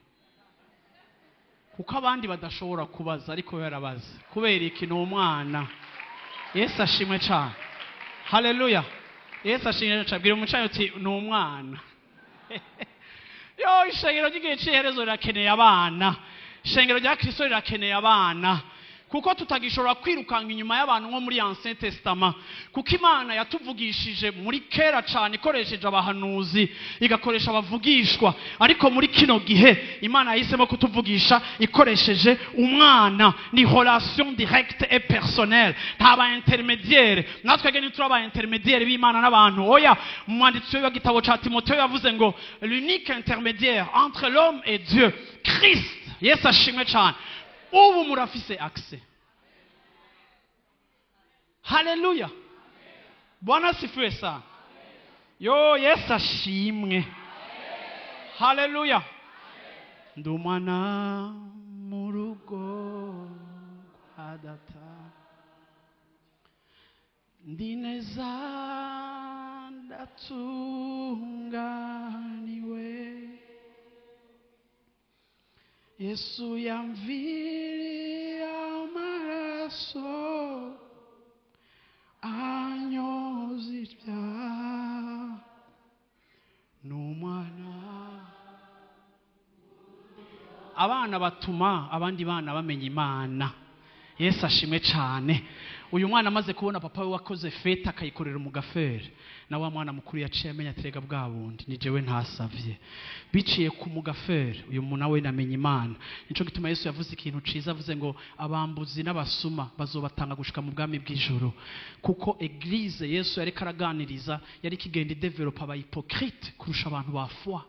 kuko abandi badashobora kubaza ariko yarabaza. Kubera iki? Ni umwana. Yesu ashimwe cyane. Haleluya. Yesu ashimwe cyane. Bwira umucayo uti ni umwana. Yo, ishengero ry'igihe c'iherezo rirakeneye abana. Ishengero rya Kristo rirakeneye abana, kuko tutagishobora kwirukanka inyuma y'abantu nko muri Ancien Testament, kuko Imana yatuvugishije muri kera cyane ikoresheje abahanuzi, igakoresha abavugishwa, ariko muri kino gihe Imana yahisemo kutuvugisha ikoresheje umwana. Ni relation directe et personnelle, nta ba intermédiaire. Natwe gene turi aba intermédiaire b'Imana n'abantu. Oya, umwanditsi w'igitabo ca Timotheo yavuze ngo l'unique intermédiaire entre l'homme et Dieu, Christ. Yesu ashimwe cyane. Ubu murafise accès. Haleluya. Bwana asifiwe sana. Yo, Yesu ashimwe. Haleluya. Ndi umwana mu rugo kwa data, ndi neza ndatunganiwe, Yesu yamviriye amaraso anyoza ibyaha. Abana batuma abandi bana bamenya Imana. Yesu ashimwe cyane. Uyu mwana amaze kubona papa we wakoze fête akayikorera umugafere, na wa mwana mukuru yaciye amenya aterega bwa bundi ni jewe ntasavye. Biciye ku mugafere uyu muntu nawe namenya Imana. Nico gituma Yesu yavuze ikintu ciza, avuze ngo abambuzi n'abasuma bazobatanga gushika mu bwami bw'ijuru, kuko église Yesu yariko araganiriza yari kigenda idevelopa aba hypocrite kurusha abantu ba foi.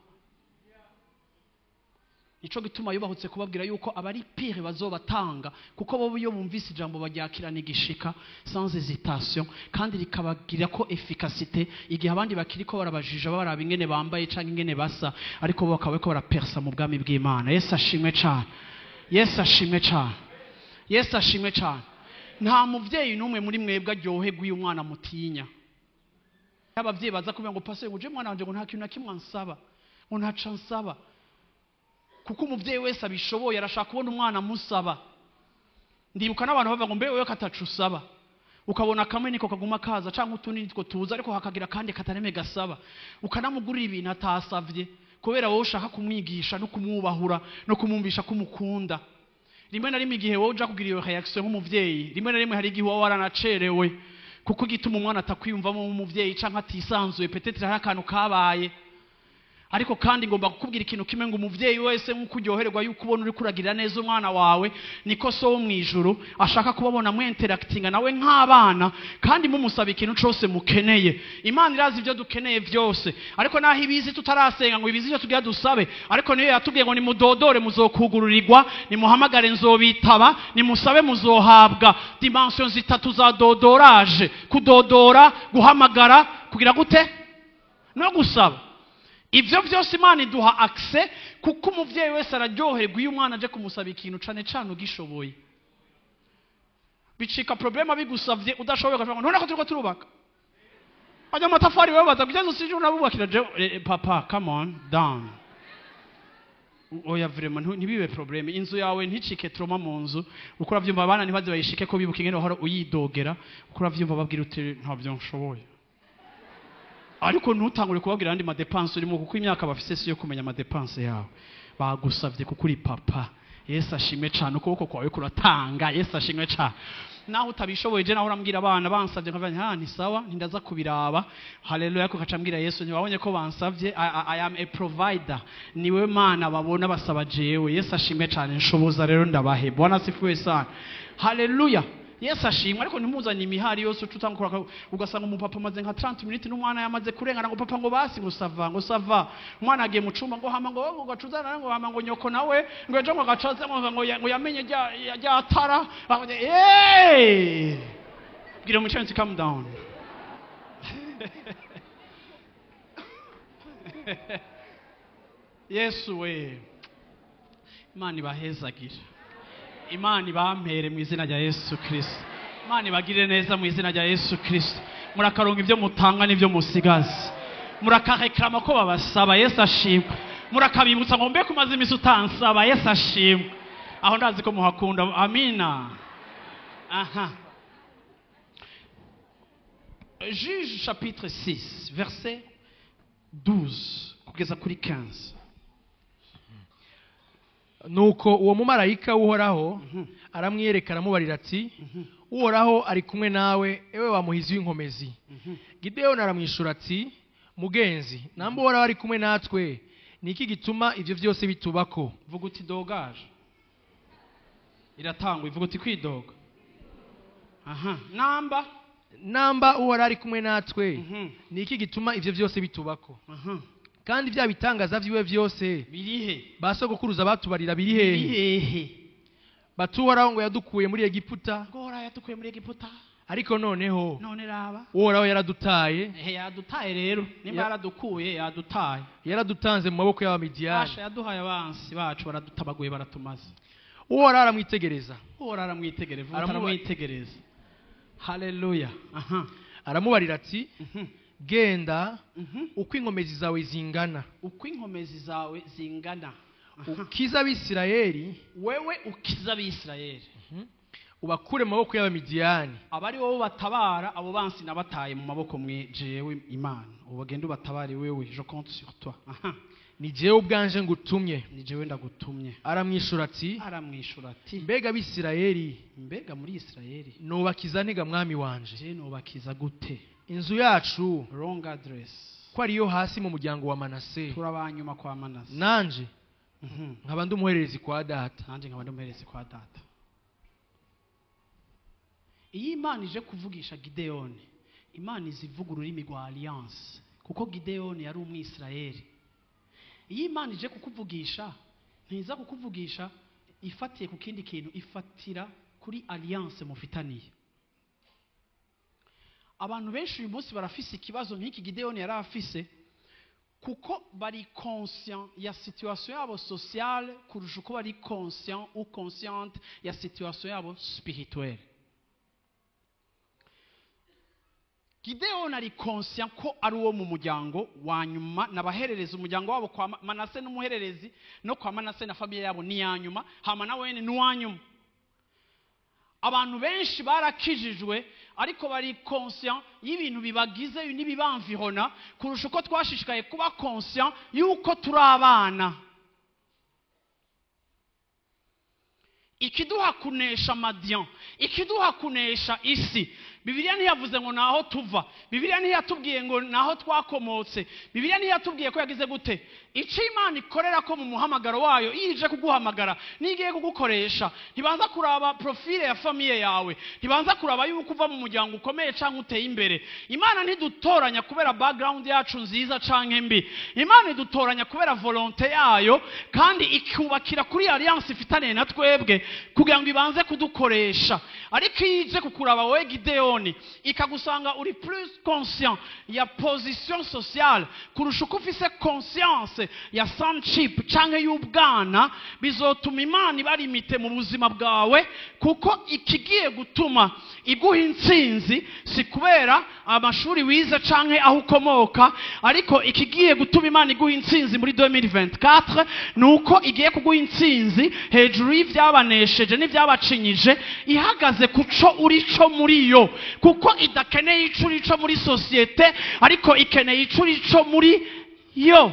Nico gituma yubahutse kubabwira yuko abari pire bazobatanga, kuko bo iyo bumvise ijambo baryakirana igishika sans hésitation, kandi rikabagira ko efficacité igihe abandi bakiriko barabajija baraba ingene bambaye canke ingene basa, ariko bo bakaba bariko barapersa mu bwami bw'Imana. Yesu ashimwe cane. Yesu ashimwe cane. Yesu ashimwe cane. Nta muvyeyi n'umwe muri mwebwe aryoherwa iyo umwana mutinya. Abavyeyi baza kuvuga ngo pastor, ngo je mwana wanje ngo nta kintu na kimwe ansaba, ngo ntaca ansaba. Kuko umuvyeyi wese abishoboye arashaka kubona umwana amusaba. Ndibuka n'abantu bavuga ngo mbe wewe katacu usaba, ukabona kamwe niko kaguma kaza canke utundi nitwo tuza, ariko hakagira kandi katareme gasaba, ukanamugurira ibintu atasavye kubera wowe ushaka kumwigisha no kumwubahura no kumwumvisha ko umukunda. Rimwe na rimwe igihe wowe uja kugira iyo reaction nk'umuvyeyi, rimwe na rimwe hari igihe uba waranacerewe, kuko igituma umwana atakwiyumvamo nk'umuvyeyi canke atisanzuye, peut-être hari akantu kabaye. Ariko kandi ngomba kukubwira ikintu kimwe, ngo umuvyeyi wese nk'uko uryoherwa yuko ubona uri kuragirira neza umwana wawe, niko so wo mw'ijuru ashaka kubabona mwinteractinga nawe nk'abana, kandi mumusaba ikintu cose mukeneye. Imana irazi ibyo dukeneye byose, ariko naho ibizi tutarasenga ngo ibizi ibyo tugira dusabe, ariko niyo yatubwiye ngo nimudodore muzokugururirwa, nimuhamagare nzobitaba, nimusabe muzohabwa. Dimension zitatu za dodoraje: kudodora, guhamagara, kugira gute no gusaba. Ivyo vyose Imana iduha accès, kuko umuvyeyi wese araryoherwa iyo umwana aje kumusaba ikintu, cane cane ugishoboye. Bicika problème bigusavye udashoboye, ugasanga ngo none ko turiko turubaka ajya amatafari, wewe baza kugeza usije unabubakira je. Papa, come on down. Oya, vraiment ntibibe problème, inzu yawe nticike trauma mu nzu. Uko uravyumva, abana ntibaze bayishike ko bibuka ingene wahora uyidogera. Uko uravyumva, babwira uti ntabyo nshoboye, ariko ntutangure kubabwira andi ma dépenses urimo, kuko imyaka bafise si yo kumenya ama dépenses yawe. Bagusavye kuko uri papa. Yesu ashimwe cane. Ukuboko kwawe kuratanga. Yesu ashimwe cane. Naho utabishoboye, je naho urambwira abana bansavye nkavuga nti ni sawa, ntindaza kubiraba. Haleluya. Ko kacambwira Yesu ntibabonye ko bansavye. I am a provider, niwe Mana babona basaba jewe. Yesu ashimwe cane. Nshoboza rero ndabahe. Bwana asifiwe sana. Haleluya. Yesu ashimwe. Ariko ntimuzanye imihari yose uca utangura, ugasanga umupapa amaze nka 30 minutes n'umwana yamaze kurengana, ngo papa, ngo basi, ngo ça va, ngo ça va. Umwana agiye mu cumba, ngo hama ngo gacuzana, ngo hama ngo nyoko nawe ngo ejo ngo gacaze, ngo yamenye rya tara. Eh, bwira umucenzi calm down. Yesu we, Imana ibahezagire, Imana ibampere mu izina rya Yesu Kristo, Imana ibagirire neza mu izina rya Yesu Kristo. Murakaronka ibyo mutanga n'ibyo musigaza, murakarekrama ko babasaba. Yesu ashimwe. Murakabibutsa ngo mbe kumaze imisi utansaba. Yesu ashimwe. Aho ndazi ko muhakunda. Amina. Aha, Juge chapitre 6 verset 12 kugeza kuri 15. Nuko uwo mumarayika w'Uhoraho aramwiyereka, aramubarira ati: "Uhoraho ari kumwe nawe, ewe wa muhizi w'inkomezi." Gideyoni aramwishura ati: "Mugenzi, namba Uhoraho ari kumwe natwe, ni iki gituma ibyo byose bitubako?" Vuga uti dogaje iratangwa. Ivuga uti kwidoga. Aha, namba Namba Uhoraho ari kumwe natwe, ni iki gituma ibyo byose bitubako? Kandi bya bitangaza vyiwe byose birihe? ba sogokuruza batubarira biri hehe? Birihehe? Bati: "Uhoraho ngo yadukuye muri Egiputa." Ngo Uhoraho yadukuye muri Egiputa. Ariko noneho none raba, Uhoraho yaradutaye. Ehe, yadutaye rero nimba yaradukuye, yadutaye. Yaradutanze mu maboko y'Abamidiyani. Asha, yaduhaye abansi bacu, baradutabaguye, baratumaze. Uhoraho aramwitegereza. Uhoraho aramwitegereza. Aramwitegereza. Haleluya. Aha. Aramubarira ati: "Genda, uko inkomezi zawe zingana, uko inkomezi zawe zingana, ukize Abisirayeli." Wewe ukiza Abisirayeli. Ubakure mu maboko y'Abamidiyani. Aba ari wowe batabara abo bansi nabataye mu maboko mwe jewe Imana. Ubu bagenda ubatabare wewe, je compte sur toi. Aha. Ni jewe ubwanje ngutumye. Ni jewe ndagutumye. Aramwishura ati: Aramwishura ati: Mbega Abisirayeli, Mbega muri Isirayeli, nobakiza nte ga mwami wanje? Je nobakiza gute? Inzu yacu Wrong address. ko ariyo hasi mu muryango wa Manase, Turabanyuma kwa Manase, nanje nkaba ndi umuhererezi kwa data. Nanjye nkaba ndi umuhererezi kwa data. Iyo Imana ije kuvugisha Gideyoni, Imana izivuga ururimi rwa alliance, kuko Gideyoni yari Umwisirayeli. Iyo Imana ije kukuvugisha, ntiza kukuvugisha ifatiye ku kindi kintu, ifatira kuri alliance mufitaniye. Abantu benshi uyu munsi barafise ikibazo nk'iki Gideyoni yari afise, kuko bari conscient ya situation yabo sociale kurusha uko bari conscient ou consciente ya situation yabo spirituelle. Gideon ari conscient ko ari uwo mu muryango wa nyuma, n'abahererezi umuryango wabo kwa Manase n'umuhererezi, no kwa Manase na famille yabo ni ya nyuma, hama na wene ni uwa nyuma. Abantu benshi barakijijwe, ariko bari conscient y'ibintu bibagize n'ibibamvihona kurusha uko twashishikaye kuba conscient y'uko turi abana. Ikiduha kunesha Madian, ikiduha kunesha isi, Bibiliya ntiyavuze ngo naho tuva, Bibiliya ntiyatubwiye ngo naho twakomotse, Bibiliya ntiyatubwiye ko yagize gute. Icyo Imana ikorera ko mu muhamagaro wayo, iyo ije kuguhamagara n'igiye kugukoresha, ntibanza kuraba profile ya famille yawe, ntibanza kuraba yuko uva mu muryango ukomeye canke uteye imbere. Imana ntidutoranya kubera background yacu nziza canke mbi, Imana idutoranya kubera volonté yayo, kandi ikubakira kuri alliance ifitaniye na twebwe kugira ngo ibanze kudukoresha. Ariko iyo ije kukuraba wowe Gideoni, ikagusanga uri plus conscient ya position sociale kurusha uko ufise conscience ya sonship canke y'ubwana, bizotuma Imana ibarimite mu buzima bwawe, kuko ikigiye gutuma iguha intsinzi si kubera amashuri wize canke aho ukomoka, ariko ikigiye gutuma Imana iguha intsinzi muri 2024 nuko igiye kuguha intsinzi hejuru y'ivyabanesheje n'ivyabacinyije, ihagaze kuco urico muri yo, kuko idakeneye ico urico muri societe, ariko ikeneye ico urico muri yo.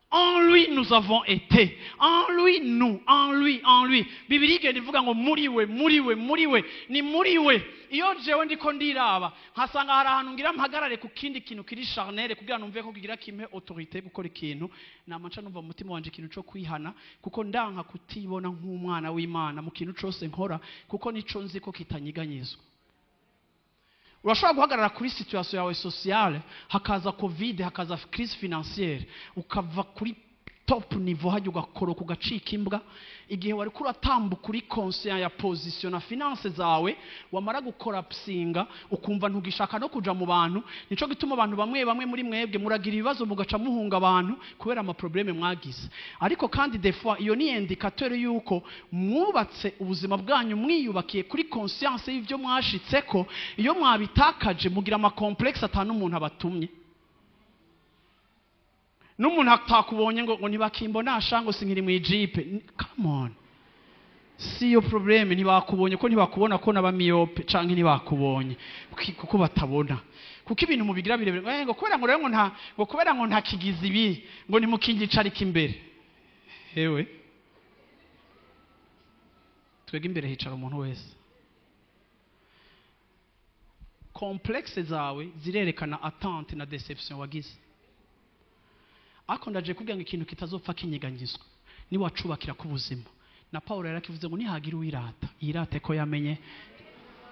En lui nous avons été, en lui nous, en lui, en lui. Bibiliya igenda ivuga ngo muri we, muri we, muri we, ni muri we. Iyo jewe ndiko ndiraba nkasanga hari ahantu ngira mpagarare ku kindi kintu kiri charnel kugira numve ko kigira kimpe autorité gukora ikintu, nama nca numva mu mutima wanje ikintu co kwihana, kuko ndanka kutibona nk'umwana w'Imana mu kintu cose nkora, kuko nico nzi ko kitanyiganyizwa. Urashobora guhagarara kuri situation yawe sociale, hakaza covid, hakaza crise financière, ukava kuri top niveau hajya ugakoroka ugacika imbwa. Igihe wari kuratambuka uri conscient ya position na finance zawe, wamara gukorapsinga ukumva ntugishaka no kuja mu bantu. Nico gituma abantu bamwe bamwe muri mwebwe muragira ibibazo mugaca muhunga abantu kubera ama problème mwagize. Ariko kandi des fois iyo ni indicateur yuko mwubatse ubuzima bwanyu mwiyubakiye kuri conscience y'ivyo mwashitseko. Iyo mwabitakaje mugira ama complexe atanu umuntu abatumye, n'umuntu atakubonye ngo ntibakimbona ngo sinkiri mu ijipe. Come on, si yo problème, ntibakubonye ko ntibakubona ko naba myope canke ntibakubonye kuko batabona, kuko ibintu mubigira birebire ngo kubera ngo rero ngo nta, ngo kubera ngo nta kigizi ibi, ngo ntimukingicarika imbere. Hewe, twege imbere hicara umuntu wese. Complexe zawe zirerekana attente na deception wagize. Ariko ndaje kugira ngo ikintu kitazopfa kinyeganyizwa ni wacubakira ku buzima. Na Paulo yarakivuze ngo nihagira uwirata yirate ko yamenye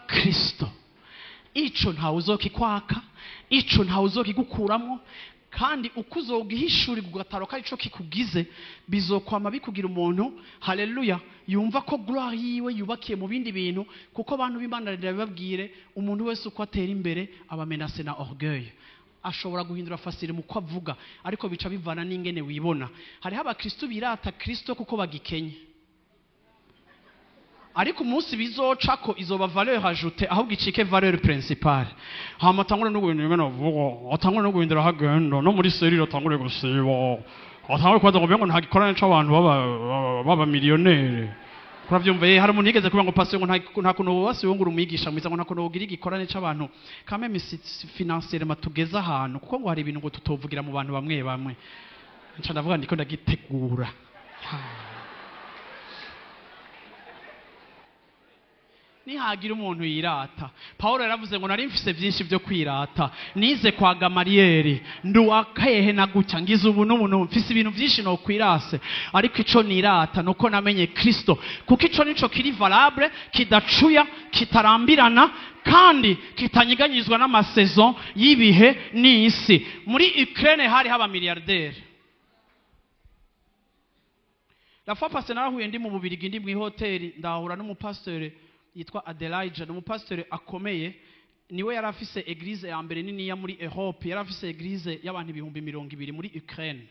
Kristo. Ico ntawe uzokikwaka, ico ntawe uzokigukuramo, kandi uko uzogihishurirwa ugataro ko arico kikugize, bizokwama bikugira umuntu, haleluya, yumva ko gloire yiwe yubakiye mu bindi bintu. Kuko abantu b'Imana ndabibabwire, umuntu wese uko atera imbere aba menacé na orgueil. Ashobora guhindura fasire mu ko avuga, ariko bica bivana n'ingene wibona. Hariho abakristo birata Kristo kuko bagikenye, ariko umunsi bizocako izoba valeur ajoutée, ahubwo icike valeur principale. Hama atangure no guhindura ingene avuga, atangure no guhindura aho agenda, no muri serire atangure gusiba, atangure kubaza ngo mbega nta gikorane c'abantu b'aba millionnaire. Uravyumva, hari umuntu yigeze kuvuga ngo pastor, ngo nta kuntu wose wongura umwigisha mwiza, ngo nta kuntu wogira igikorane c'abantu quand même financièrement tugeze ahantu, kuko ngo hari ibintu ngo tutovugira mu bantu bamwe bamwe. Nca ndavuga ndiko ndagitegura. Nihagira umuntu yirata, Paulo yaravuze ngo nari mfise byinshi byo kwirata, nize kwa Gamaliyeli, nduwakayehe na gutya, ngize ubu n'ubu n'ubu, mfise ibintu byinshi no kwirase, ariko ico nirata nuko namenye Kristo, kuko ico nico kiri valable, kidacuya, kitarambirana, kandi kitanyeganyizwa n'amasaison y'ibihe n'isi. Muri Ukraine hari haba milliardaire. La fois passée narahuye ndi mu Bubirigi, ndi mu hoteli, ndahura n'umupasteur yitwa Adelaide, ni umupasteur akomeye, niwe yari afise église ya mbere nini ya muri Europe, yari afise église y'abantu 20,000 muri Ukraine.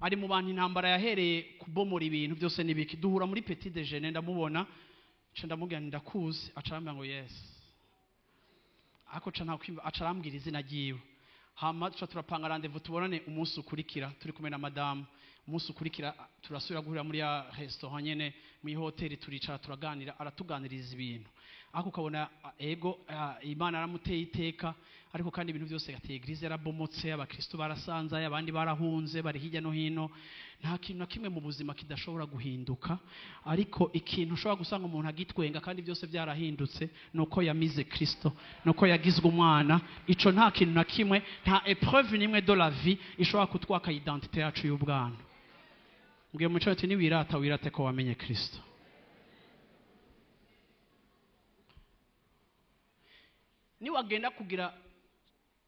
Ari mu bantu intambara yahereye kubomora ibintu byose n'ibiki. Duhura muri petit déjeuner, ndamubona, nca ndamubwira nti ndakuzi, aca arambwira ngo yes. Ariko nca ntakwimva, aca arambwira izina ryiwe. Hama tuca turapanga rendez-vous tubonane umunsi ukurikira, turi kumwe na madame. Umunsi ukurikira turasubira guhurira muri ya restaurant nyene, muri hoteli, turicara turaganira, aratuganiriza ibintu. Ariko ukabona ego Imana yaramuteye iteka, ariko kandi ibintu byose gateye église yarabomotse, abakristo barasanzaye, abandi barahunze, bari hirya no hino. Nta kintu na kimwe mu buzima kidashobora guhinduka, ariko ikintu ushobora gusanga umuntu agitwenga kandi byose byarahindutse nuko yamize Kristo, nuko yagizwe umwana. Ico nta kintu na kimwe, nta épreuve nimwe de la vie ishobora kutwaka identité yacu y'ubwana. Mbwiye muco ati niwirata wirate ko wamenye Kristo.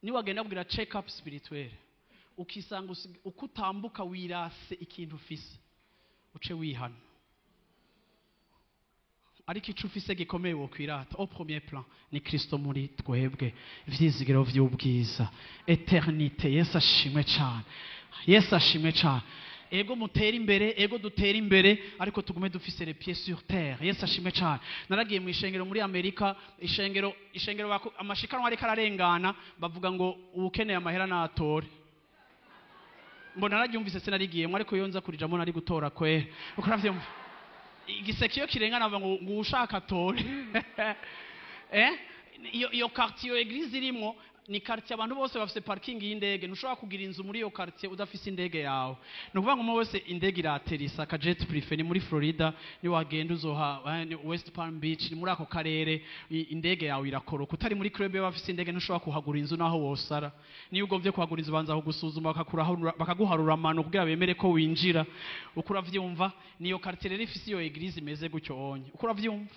Niwagenda kugira check up spirituel, ukisanga uko utambuka wirase ikintu ufise, uce wihana. Ariko ico ufise gikomeye wokwirata au premier plan ni Kristo muri twebwe, ivyizigiro vy'ubwiza, eternité. Yesu ashimwe cyane, Yesu ashimwe cyane. Ego mutere imbere, ego dutere imbere, ariko tugume dufise les pieds sur terre. Yesu ashimwe cyane. Naragiye mu ishengero muri Amerika, ishengero amashikanwa ariko ararengana, bavuga ngo ukeneye amahera natore. Mbona nararyumvise sinarigiyemo, ariko iyo nza kurijamo nari gutora kwe. Uko navyumva igiseke iyo kirengana bavuga ngo ushaka atore. Iyo quartier iyo église irimo ni quartier abantu bose bafise parking y'indege. Ntushobora kugira inzu muri iyo quartier udafise indege yawe. Ni ukuvuga ngo umwe wese indege iraterisa ka jet privé. Ni muri Florida, ni wagenda uzoha ni West Palm Beach, ni muri ako karere indege yawe irakoroka. Utari muri club y'abafise indege ntushobora kuhagura inzu naho wosara. Niyo ugombye kuhagura inzu banza kugusuzuma, bakaguharura amano kugira bemere ko winjira. Uko uravyumva, niyo quartier rero ifise iyo église imeze gutyo onye. Uko uravyumva.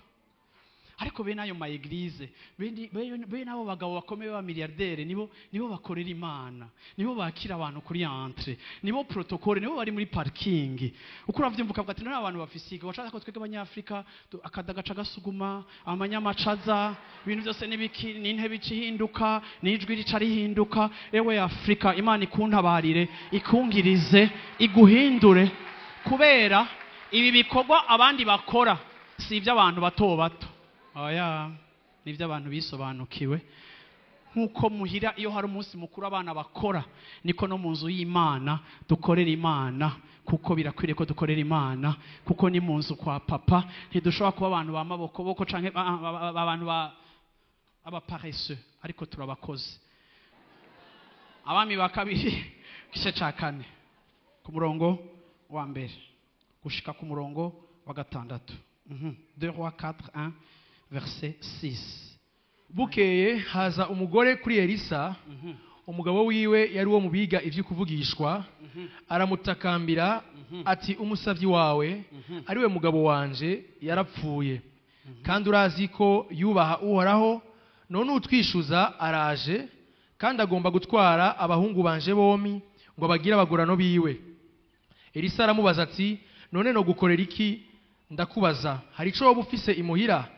Ariko bene ayo ma église, bene abo bagabo bakomeye ba milliardaire nibo bakorera Imana, nibo bakira abantu kuri entrée, nibo protocole, nibo bari muri parking. Uko uravyumva ukavuga ati none abantu bafise iki? Washaka ko twebwe abanyafrika akadagaca gasuguma, amanyamacaza, ibintu byose nibiki, n'intebe ihinduka, n'ijwi rica rihinduka. Ewe Afrika, Imana ikuntabarire, ikungirize, iguhindure, kubera ibi bikorwa abandi bakora si iby'abantu bato bato. Oya, nibyo abantu bisobanukiwe. Nkuko muhira iyo hari umunsi mukuru abana bakora, niko no mu nzu y'Imana dukorera Imana, kuko birakwiriye ko dukorera Imana, kuko ni mu nzu kwa papa. Ntidushobora kuba abantu ba maboko boko canke abantu ba abaparesseux, ariko turabakozi. Abami ba kabiri igice ca 4 ku murongo wa 1 gushika ku murongo wa 6. 2 Rois 4 1 verset 6. Bukeye haza umugore kuri Elisa, umugabo wiwe yari uwo mubiga ivyo kuvugishwa, aramutakambira ati umusavyi wawe ariwe mugabo wanje yarapfuye, kandi urazi ko yubaha Uhoraho, none utwishuza araje kandi agomba gutwara abahungu banje bomi ngo abagire abagurano biwe. Elisa aramubaza ati none no gukorera iki? Ndakubaza, hari ico woba ufise imuhira?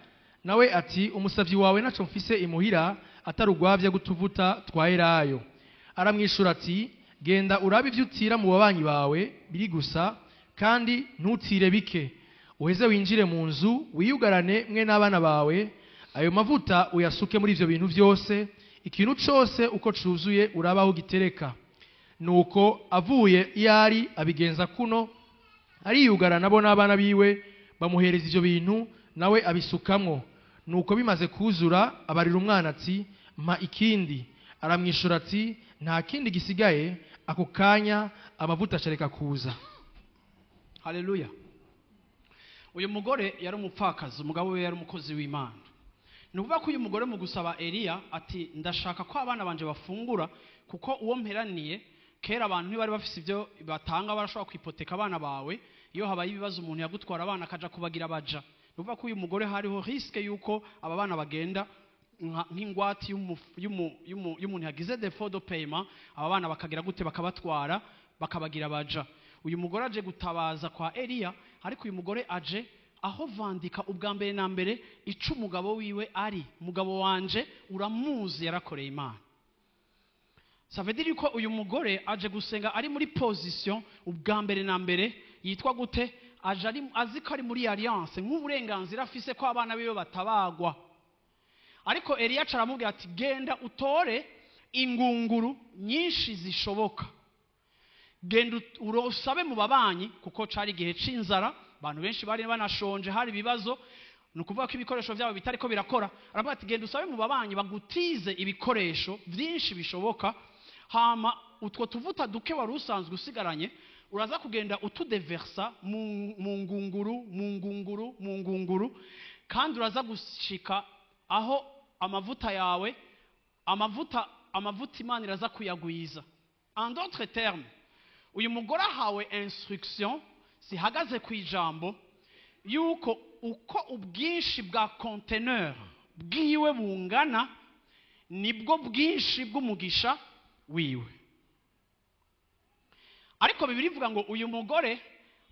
Nawe ati umusavyi wawe naco mfise imuhira atarugwavya gutuvuta twa Elayo. Aramwishura ati genda urabe ivyo utira mu babanyi bawe biri gusa, kandi ntutire bike, uheze winjire mu nzu wiyugarane mwe n'abana bawe, ayo mavuta uyasuke muri ivyo bintu vyose, ikintu cose uko cuzuye urabaho gitereka. Nuko avuye iyari abigenza kuno, ariyugarana bo n'abana biwe Bamuhereza ivyo bintu, nawe abisukamwo. Nuko bimaze kuzura, abarira umwana ati: "Mpa ikindi." Aramwishura ati: "Nta kindi gisigaye." Ako kanya amavuta acareka kuza. Haleluya! Uyu mugore yari umupfakazi, umugabo we yari umukozi w'Imana. Ni ukuvuga ko uyu mugore mu gusaba Eliya ati: "Ndashaka ko abana banje bafungura," kuko uwo mperaniye kera, abantu ntibari bafise ibyo batanga, barashobora kwipoteka abana bawe. Iyo habaye ibibazo, umuntu yagutwara abana akaja kubagira baja. Ni ukuvuga ko uyu mugore hariho risque yuko aba bana bagenda nk'ingwate y'umuntu yagize défaut de paiement, aba bana bakagira gute? Bakabatwara, bakabagira baja. Uyu mugore aje gutabaza kwa Eliya, ariko uyu mugore aje aho vandika ubwa mbere na mbere ico umugabo wiwe ari. "Umugabo wanje uramuzi, yarakoreye Imana." Ça veut dire ko uyu mugore aje gusenga ari muri position ubwa mbere na mbere yitwa gute? Aje ari azi ko ari muri alliance, nk'uburenganzira afise ko abana biwe batabagwa. Ariko Eliya aca aramubwira ati: "Genda utore ingunguru nyinshi zishoboka, genda usabe mu babanyi," kuko cari igihe c'inzara, abantu benshi bari banashonje, hari ibibazo. Ni ukuvuga ko ibikoresho byabo bitariko birakora. Aravuga ati: "Genda usabe mu babanyi bagutize ibikoresho byinshi bishoboka, hama utwo tuvuta duke wari usanzwe usigaranye uraza kugenda utudeversa mu ngunguru, mu ngunguru, mu ngunguru, kandi uraza gushika aho amavuta yawe, amavuta Imana iraza kuyagwiza." En d'autres termes, uyu mugore ahawe instruction zihagaze ku ijambo yuko uko ubwinshi bwa conteneur bwiwe bungana, nibwo bwinshi bw'umugisha wiwe. Ariko Bibiliya ivuga ngo uyu mugore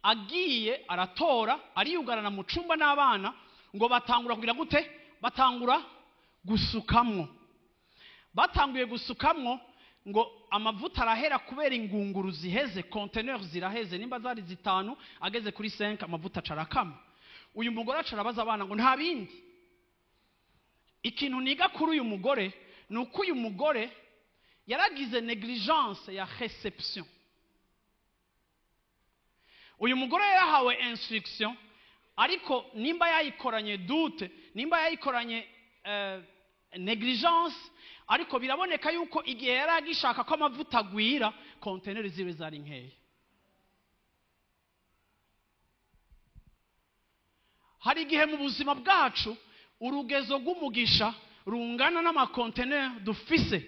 agiye aratora, ariyugarana mu cumba n'abana, ngo batangura kugira gute? Batangura gusukamwo. Batanguye gusukamwo, ngo amavuta arahera kubera ingunguru ziheze, conteneur ziraheze. Nimba zari zitanu, ageze kuri 5, amavuta acarakama. Uyu mugore aca arabaza abana ngo: "Nta bindi?" Ikintu niga kuri uyu mugore ni uko uyu mugore yaragize négligence ya réception. Uyu mugore yarahawe instruction, ariko nimba yayikoranye doute, nimba yayikoranye négligence, ariko biraboneka yuko igihe yari agishaka ko amavuta agwira, conteneur ziwe zari nkeya. Hari igihe mu buzima bwacu urugezo rw'umugisha rungana n'amakonteneri dufise,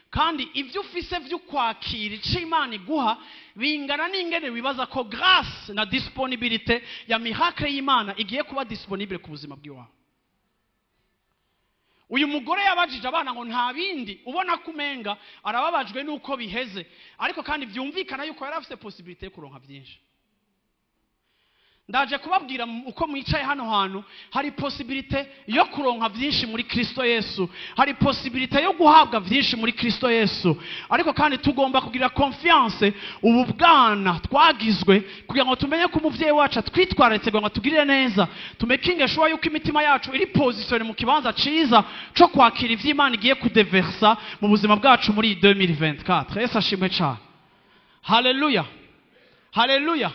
kandi ibyo ufise by'ukwakira icyo Imana iguha bingana n'ingene wibaza ko grâce na disponibilité ya miracle y'Imana igiye kuba disponible ku buzima bw'iwawe. Uyu mugore yabajije abana ngo: "Nta bindi?" Ubona ko umenga arababajwe n'uko biheze, ariko kandi byumvikana yuko yari afite possibilité yo kuronka byinshi. Ndaje kubabwira, uko mwicaye hano hantu, hari possibilité yo kuronka byinshi muri Kristo Yesu, hari possibilité yo guhabwa byinshi muri Kristo Yesu. Ariko kandi tugomba kugira confiance, ubu bwana twagizwe kugira ngo tumenye ko umuvyeyi wacu atwitwararitse kugira ngo atugirire neza. Tumekinge sure yuko imitima yacu iri positionné mu kibanza ciza co kwakira ivy'Imana igiye kudeversa mu buzima bwacu muri 2024. Yesu ashimwe cane! Haleluya, haleluya!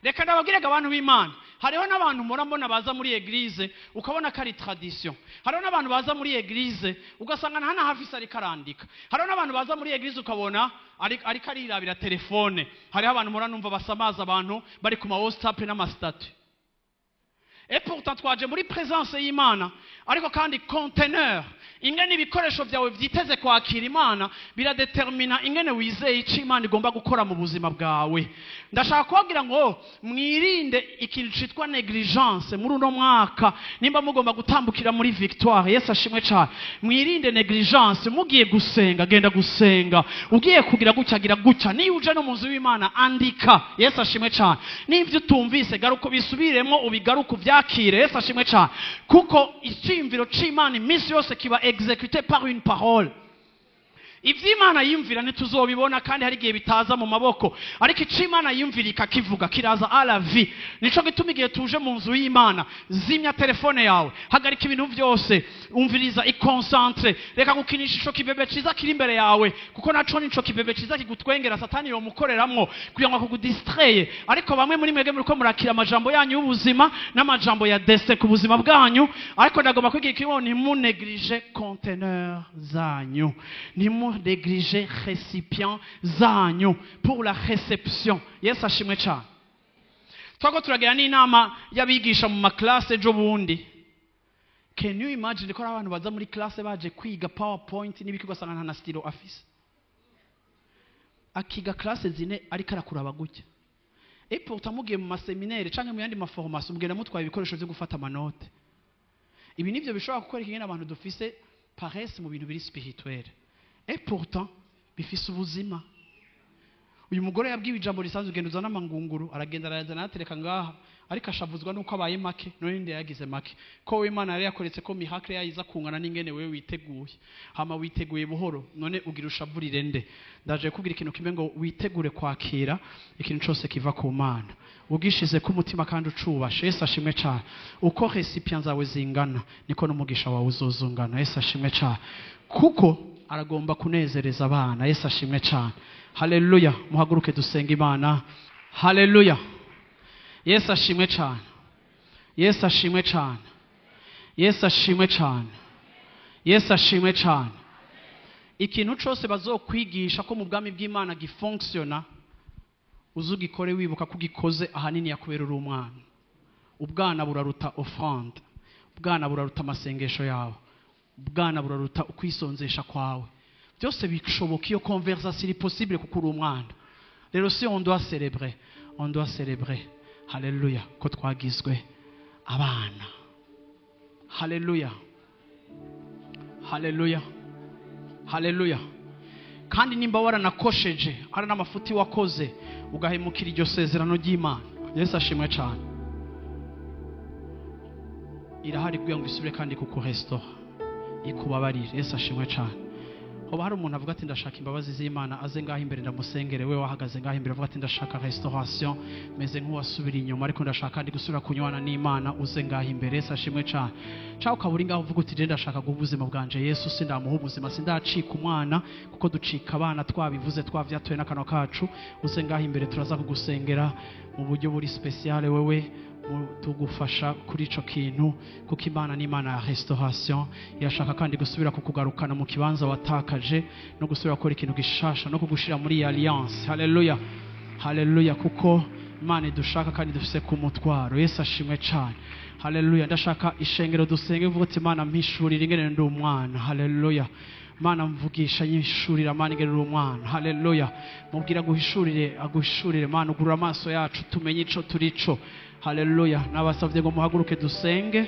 Reka ndababwire abantu b'Imana, hariho n'abantu mpora mbona baza muri église, ukabona ko ari tradition. Hariho n'abantu baza muri église, ugasanga nta hafise ariko arandika. Hariho n'abantu baza muri église, ukabona ariko arirabira telefone. Hariho abantu mpora numva basamaza abantu bari ku ma WhatsApp n'ama statuts, et pourtant twaje muri présence y'Imana. Ariko kandi conteneur, ingene ibikoresho byawe byiteze kwakira Imana, biradetermina ingene wizeye icyo Imana igomba gukora mu buzima bwawe. Ndashaka kubabwira ngo mwirinde ikintu cyitwa négligence muri uno mwaka, nimba mugomba gutambukira muri victoire. Yesu ashimwe cyane! Mwirinde négligence. Mugiye gusenga, genda gusenga. Ugiye kugira gutya, gira gutya. Niyo uje no mu nzu w'Imana, andika. Yesu ashimwe cyane! N'ibyo utumvise, garuka ubisubiremo, ubigaruke, ubyakire. Yesu ashimwe cyane! Kuko icyiyumviro c'Imana iminsi yose kiba exécuté par une parole. Ivy'Imana yiyumvira ntituzobibona, kandi hari igihe bitaza mu maboko, ariko ico Imana yiyumvira ikakivuga kiraza à la vie. Nico gituma igihe tuje mu nzu y'Imana, zimya telefone yawe, hagarika ibintu byose, umviriza, i concentre, reka gukinisha ico kibebe ciza kiri imbere yawe, kuko naco nico kibebe ciza kigutwengera. Satani yomukoreramwo kugira ngo akudistraye. Ariko bamwe muri mwebwe muriko murakira amajambo yanyu y'ubuzima n'amajambo ya destin ku buzima bwanyu. Ariko ndagomba kwigira ikintu: ntimunéglige conteneur zanyu, ntimunéglige récipient zanyu pour la réception. Yesu ashimwe cyane. Twako turagira n'inama y'abigisha mu maklase ejo bundi. Can you imagine ko hari abantu baza muri classe baje kwiga PowerPoint n'ibiki, ugasanga nta na stylo afise, akiga classe zine ariko arakuraba gutya? Et pourtant mugiye mu maséminaire canke mu yandi maformation, mugenda mutwaye ibikoresho vyo gufata amanote. Ibi nivyo bishobora kukwereka ingene abantu dufise paresse mu bintu biri spirituel, et pourtant bifise ubuzima. Uyu mugore yabwiwe ijambo risanzwe: "Ugenda uzana amangunguru." Aragenda, arayazana, aratereka ngaha, ariko ashavuzwa nuko abaye make. None nde yagize make ko we Imana yari yakoretse ko miracle yayiza kungana n'ingene wewe witeguye? Hama witeguye buhoro, none ugira ushavurire nde? Ndaje kubwira ikintu kimwe, ngo witegure kwakira ikintu cyose kiva ku Mana, ugishize ku mutima kandi ucubashe. Yesu ashimwe cyane. Uko récipient zawe zingana, niko n'umugisha wawe uzozungana. Yesu ashimwe cyane, kuko aragomba kunezereza abana. Yesu ashimwe cyane. Haleluya. Muhaguruke dusenga Imana. Haleluya. Yesu ashimwe cyane. Yesu ashimwe cyane. Yesu ashimwe cyane. Yesu ashimwe cyane. Ikintu cyose bazokwigisha ko mu bwami bw'Imana gifonctionna, uzugikore wibuka ko ugikoze ahanini yakubera uri umwana. Ubwana buraruta offrande, ubwana buraruta amasengesho yawe, ubwana buraruta ukwisonzesha kwawe. Byose bishoboka, iyo conversation iri possible kuko uri umwana. Rero si on doit célébrer, on doit célébrer, haleluya, ko twagizwe abana. Haleluya, haleluya, haleluya. Kandi nimba waranakosheje, hari n'amafuti wakoze, ugahemukira iryo sezerano ry'Imana, Yesu ashimwe cyane, irahari kugira ngo isubire kandi kukurestaura, ikubabarire. Yesu ashimwe cyane. Hoba hari umuntu avuga ati: "Ndashaka imbabazi z'Imana"? Aze ngaho imbere ndamusengere. We wahagaze ngaho imbere avuga ati: "Ndashaka restauration, meze nk'uwasubira inyuma, ariko ndashaka kandi gusubira kunywana n'Imana," uze ngaho imbere. Yesu ashimwe cyane. Cyangwa ukaba uri ngaho uvuga uti: "Je ndashaka guha ubuzima bwanje Yesu, sindamuha ubuzima, sindacika umwana," kuko ducika abana twabivuze, twavyatuye n'akanwa kacu, uze ngaho imbere, turaza kugusengera mu buryo buri spécial. Wewe tugufasha kuri ico kintu, kuko Imana ni Imana ya restauration. Irashaka kandi gusubira kukugarukana mu kibanza watakaje, no gusubira gukora ikintu gishasha, no kugushira muri iyi alliance. Haleluya, haleluya. Kuko Imana idushaka kandi dufise ku mutwaro. Yesu ashimwe cyane. Haleluya. Ndashaka ishengero dusenge, uvuga uti: "Imana, mpishurira ingene ndi umwana." Haleluya. Mana, mvugisha, nyishurira, Mana, ingene uri umwana. Haleluya. Mubwira aguhishurire, aguhishurire. Mana, ugurura amaso yacu tumenye ico turico. Haleluya. Nabasabye ngo muhaguruke dusenge.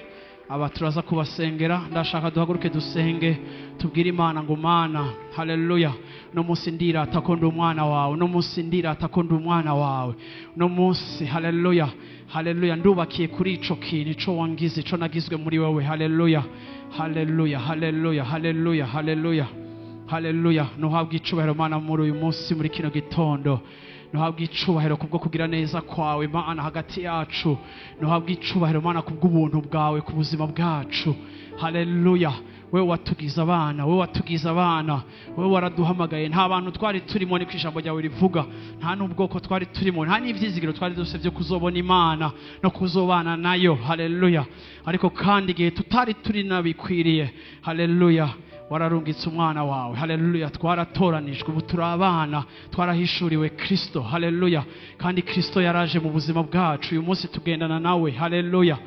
Aba turaza kubasengera. Ndashaka duhaguruke dusenge, tubwire Imana ngo: "Mana, haleluya, no munsi ndirata ko ndi umwana wawe. No munsi ndirata ko ndi umwana wawe. No munsi, haleluya, haleluya, ndubakiye kuri ico kintu, ico wangize, ico nagizwe muri wewe." Haleluya, haleluya, haleluya, haleluya, haleluya, haleluya. Nuhabwe icubahiro, Mana, muri uyu munsi, muri kino gitondo. Nuhabwe icubahiro kubwo kugira neza kwawe, Mana, hagati yacu. Nuhabwe icubahiro, Mana, kubw'ubuntu bwawe ku buzima bwacu. Haleluya. Wewe watugize abana, wewe watugize abana, wewe waraduhamagaye. Nta bantu twari turimo, niko ijambo ryawe rivuga. Nta n'ubwoko twari turimo, nta n'ivyizigiro twari dufise vyo kuzobona Imana no kuzobana nayo. Haleluya. Ariko kandi igihe tutari turi nabikwiriye, haleluya, wararungitse umwana wawe. Haleluya. Twaratoranijwe, ubu turi abana, twarahishuriwe Kristo. Haleluya. Kandi Kristo yaraje mu buzima bwacu, uyu munsi tugendana nawe. Haleluya,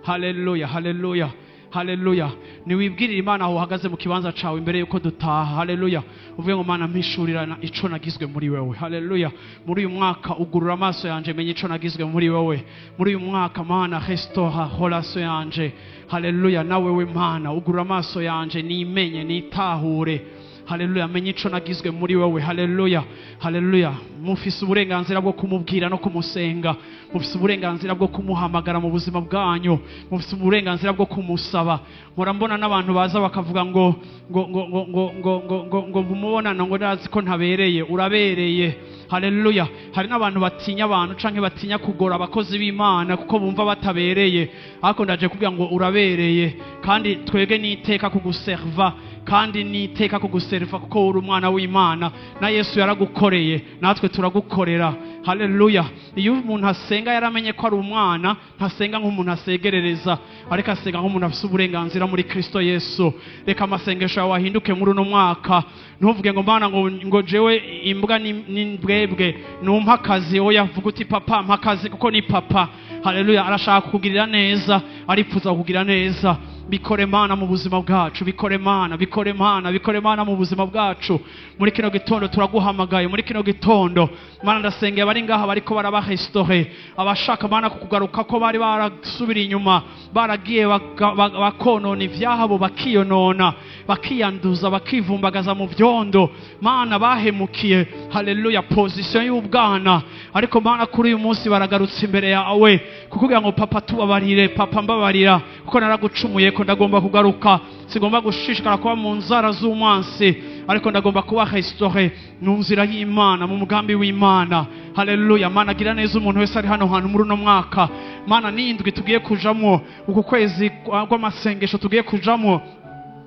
haleluya, haleluya, haleluya. Niwibwirire Imana aho uhagaze mu kibanza cawe imbere yuko dutaha. Haleluya. Uvuge ngo: "Mana, mpishurira ico nagizwe muri wewe." Haleluya. Muri uyu mwaka ugurura amaso yanje menye ico nagizwe muri wewe. Muri uyu mwaka, Mana, restaura relation yanje, haleluya, na wewe. Mana, ugurura amaso yanje nimenye, nitahure. Haleluya, menye ico nagizwe muri wewe. Haleluya, haleluya. Mufise uburenganzira bwo kumubwira no kumusenga, mufise uburenganzira bwo kumuhamagara mu buzima bwanyu, mufise uburenganzira bwo kumusaba. Mpora mbona n'abantu baza bakavuga ngo ngo ngo ngo ngo ngo ngo ngo ngo mumubonano ngo ndazi ko ntabereye. Urabereye. Haleluya. Hari n'abantu batinya abantu canke batinya kugora abakozi b'Imana kuko bumva batabereye, ariko ndaje kugira ngo urabereye, kandi twebwe niteka kuguserva, kandi niteka kuguserva kuko uri umwana w'Imana na Yesu yaragukoreye, natwe turagukorera. Haleluya. Iyo umuntu asenga yaramenye ko ari umwana, ntasenga nk'umuntu asegerereza, ariko asenga nk'umuntu afite uburenganzira muri Kristo Yesu. Reka amasengesho yawe ahinduke muri uno mwaka. Ntuvuge ngo Mana ngo jewe imbwa ni mbwebwe numpa akazi. Oya, vuga uti papa mpa akazi kuko ni papa. Haleluya. Arashaka kukugirira neza, aripfuza kukugira neza. Bikore Mana mu buzima bwacu, bikore Mana, bikore Mana, bikore Mana mu buzima bwacu. Muri kino gitondo turaguhamagaye, muri kino gitondo Mana ndasengeye abari ngaha bariko baraba restaurer, abashaka Mana kukugaruka ko bari barasubira inyuma, baragiye bakonona ivyabo, bakiyonona, bakiyanduza, bakivumbagaza mu vyondo. Mana bahemukiye, haleluya, position y'ubwana, ariko Mana kuri uyu munsi baragarutse imbere yawe kukubwira ngo papa tubabarire, papa mbabarira kuko naragucumuye, ko ndagomba kugaruka, sigomba gushishikara kuba mu nzara z'umwansi, ariko ndagomba kuba restauré mu nzira y'Imana, mu mugambi w'Imana. Haleluya. Mana gira neza umuntu wese ari hano hantu muri uno mwaka. Mana n'indwi tugiye kujamwo, uku kwezi kw'amasengesho tugiye kujamwo,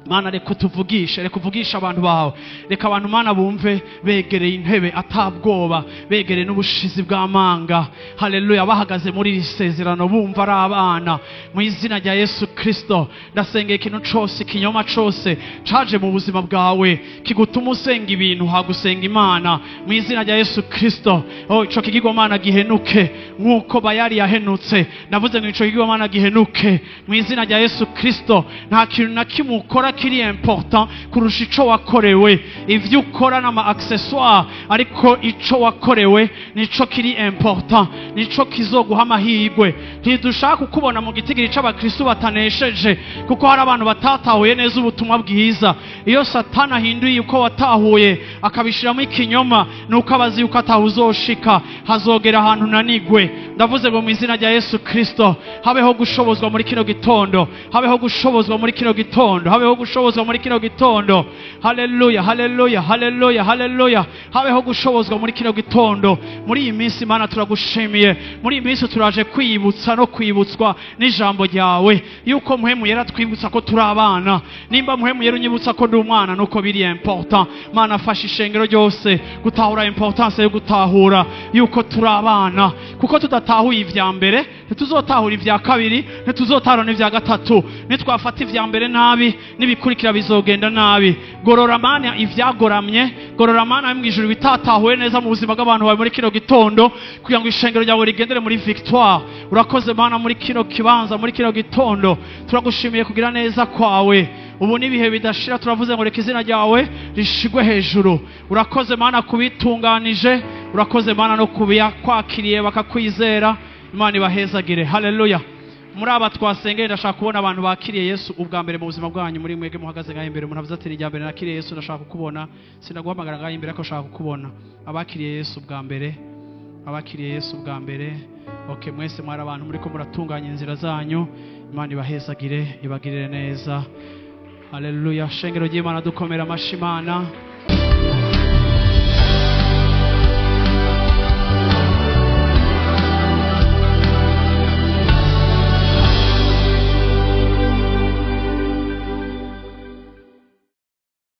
Mana reka tuvugishe, reka uvugishe abantu bawe, reka abantu Mana bumve begereye intebe atabwoba, begereye n'ubushizi bw'amanga. Haleluya. Bahagaze muri iri sezerano bumva ari abana. Mu izina rya Yesu Kristo ndasengeye ikintu cose, ikinyoma cose caje mu buzima bwawe kigutuma usenga ibintu hagusenga Imana, mu izina rya Yesu Kristo, oh, ico kigirwamana gihenuke nk'uko Bayali yahenutse. Ndavuze ngo ico kigirwamana gihenuke mu izina rya Yesu Kristo. Nta kintu na kimwe ukora kiri important kurusha ico wakorewe. Ivyo ukora n'ama accessoire, ariko ico wakorewe nico kiri important, nico kizoguha amahirwe. Ntidushaka kukubona mu gitigiri c'abakristo batanesheje, kuko hari abantu batatahuye neza ubutumwa bwiza. Iyo Satani ahinduye uko watahuye akabishiramo ikinyoma, nuko abazi yuko atahuzoshika, hazogera ahantu nanigwe. Ndavuze ngo mu izina rya Yesu Kristo habeho gushobozwa muri kino gitondo, habeho gushobozwa muri kino gitondo, habeho gushobozwa muri kino gitondo. Haleluya, haleluya, haleluya, haleluya. Habeho gushobozwa muri kino gitondo. Muri iyi minsi Mana turagushimiye, muri iyi minsi turaje kwibutsa no kwibutswa n'ijambo ryawe yuko Mpwemu Yera twibutsa ko turi abana. Nimba Mpwemu Yera unyibutsa ko ndi umwana, nuko biri important. Mana fasha ishengero ryose gutahura importance yo gutahura yuko turi abana, kuko tudatahuye ivya mbere ntituzotahura ivya kabiri, ntituzotahura n'ivya gatatu. Nitwafata ivya mbere nabi, n'ibikurikira bizogenda nabi. Gorora Mana ivyagoramye, gorora Mana mu ijuru bitatahuwe neza mu buzima bw'abantu bawe muri kino gitondo, kugira ngo ishengero ryawe rigendere muri victoire. Urakoze Mana muri kino kibanza, muri kino gitondo turagushimiye kugira neza kwawe ubu n'ibihe bidashira. Turavuze ngo reka izina ryawe rishigwe hejuru. Urakoze Mana kubitunganije, urakoze Mana no kubiyakwakiriye bakakwizera. Imana ibahezagire. Haleluya. Muri aba twasengeye, ndashaka kubona abantu bakiriye Yesu ubwa mbere mu buzima bwanyu. Muri mwebwe muhagaze ngaho imbere, umuntu avuze ati ni irya mbere nakiriye Yesu, ndashaka kukubona. Sinaguhamagara ngaho imbere, ariko ndashaka kukubona. Abakiriye Yesu ubwa mbere, abakiriye Yesu ubwa mbere. Okay, mwese mwari abantu muriko muratunganya inzira zanyu. Imana ibahezagire, ibagirire neza. Haleluya. Shengero ry'Imana, dukomera amashi Imana.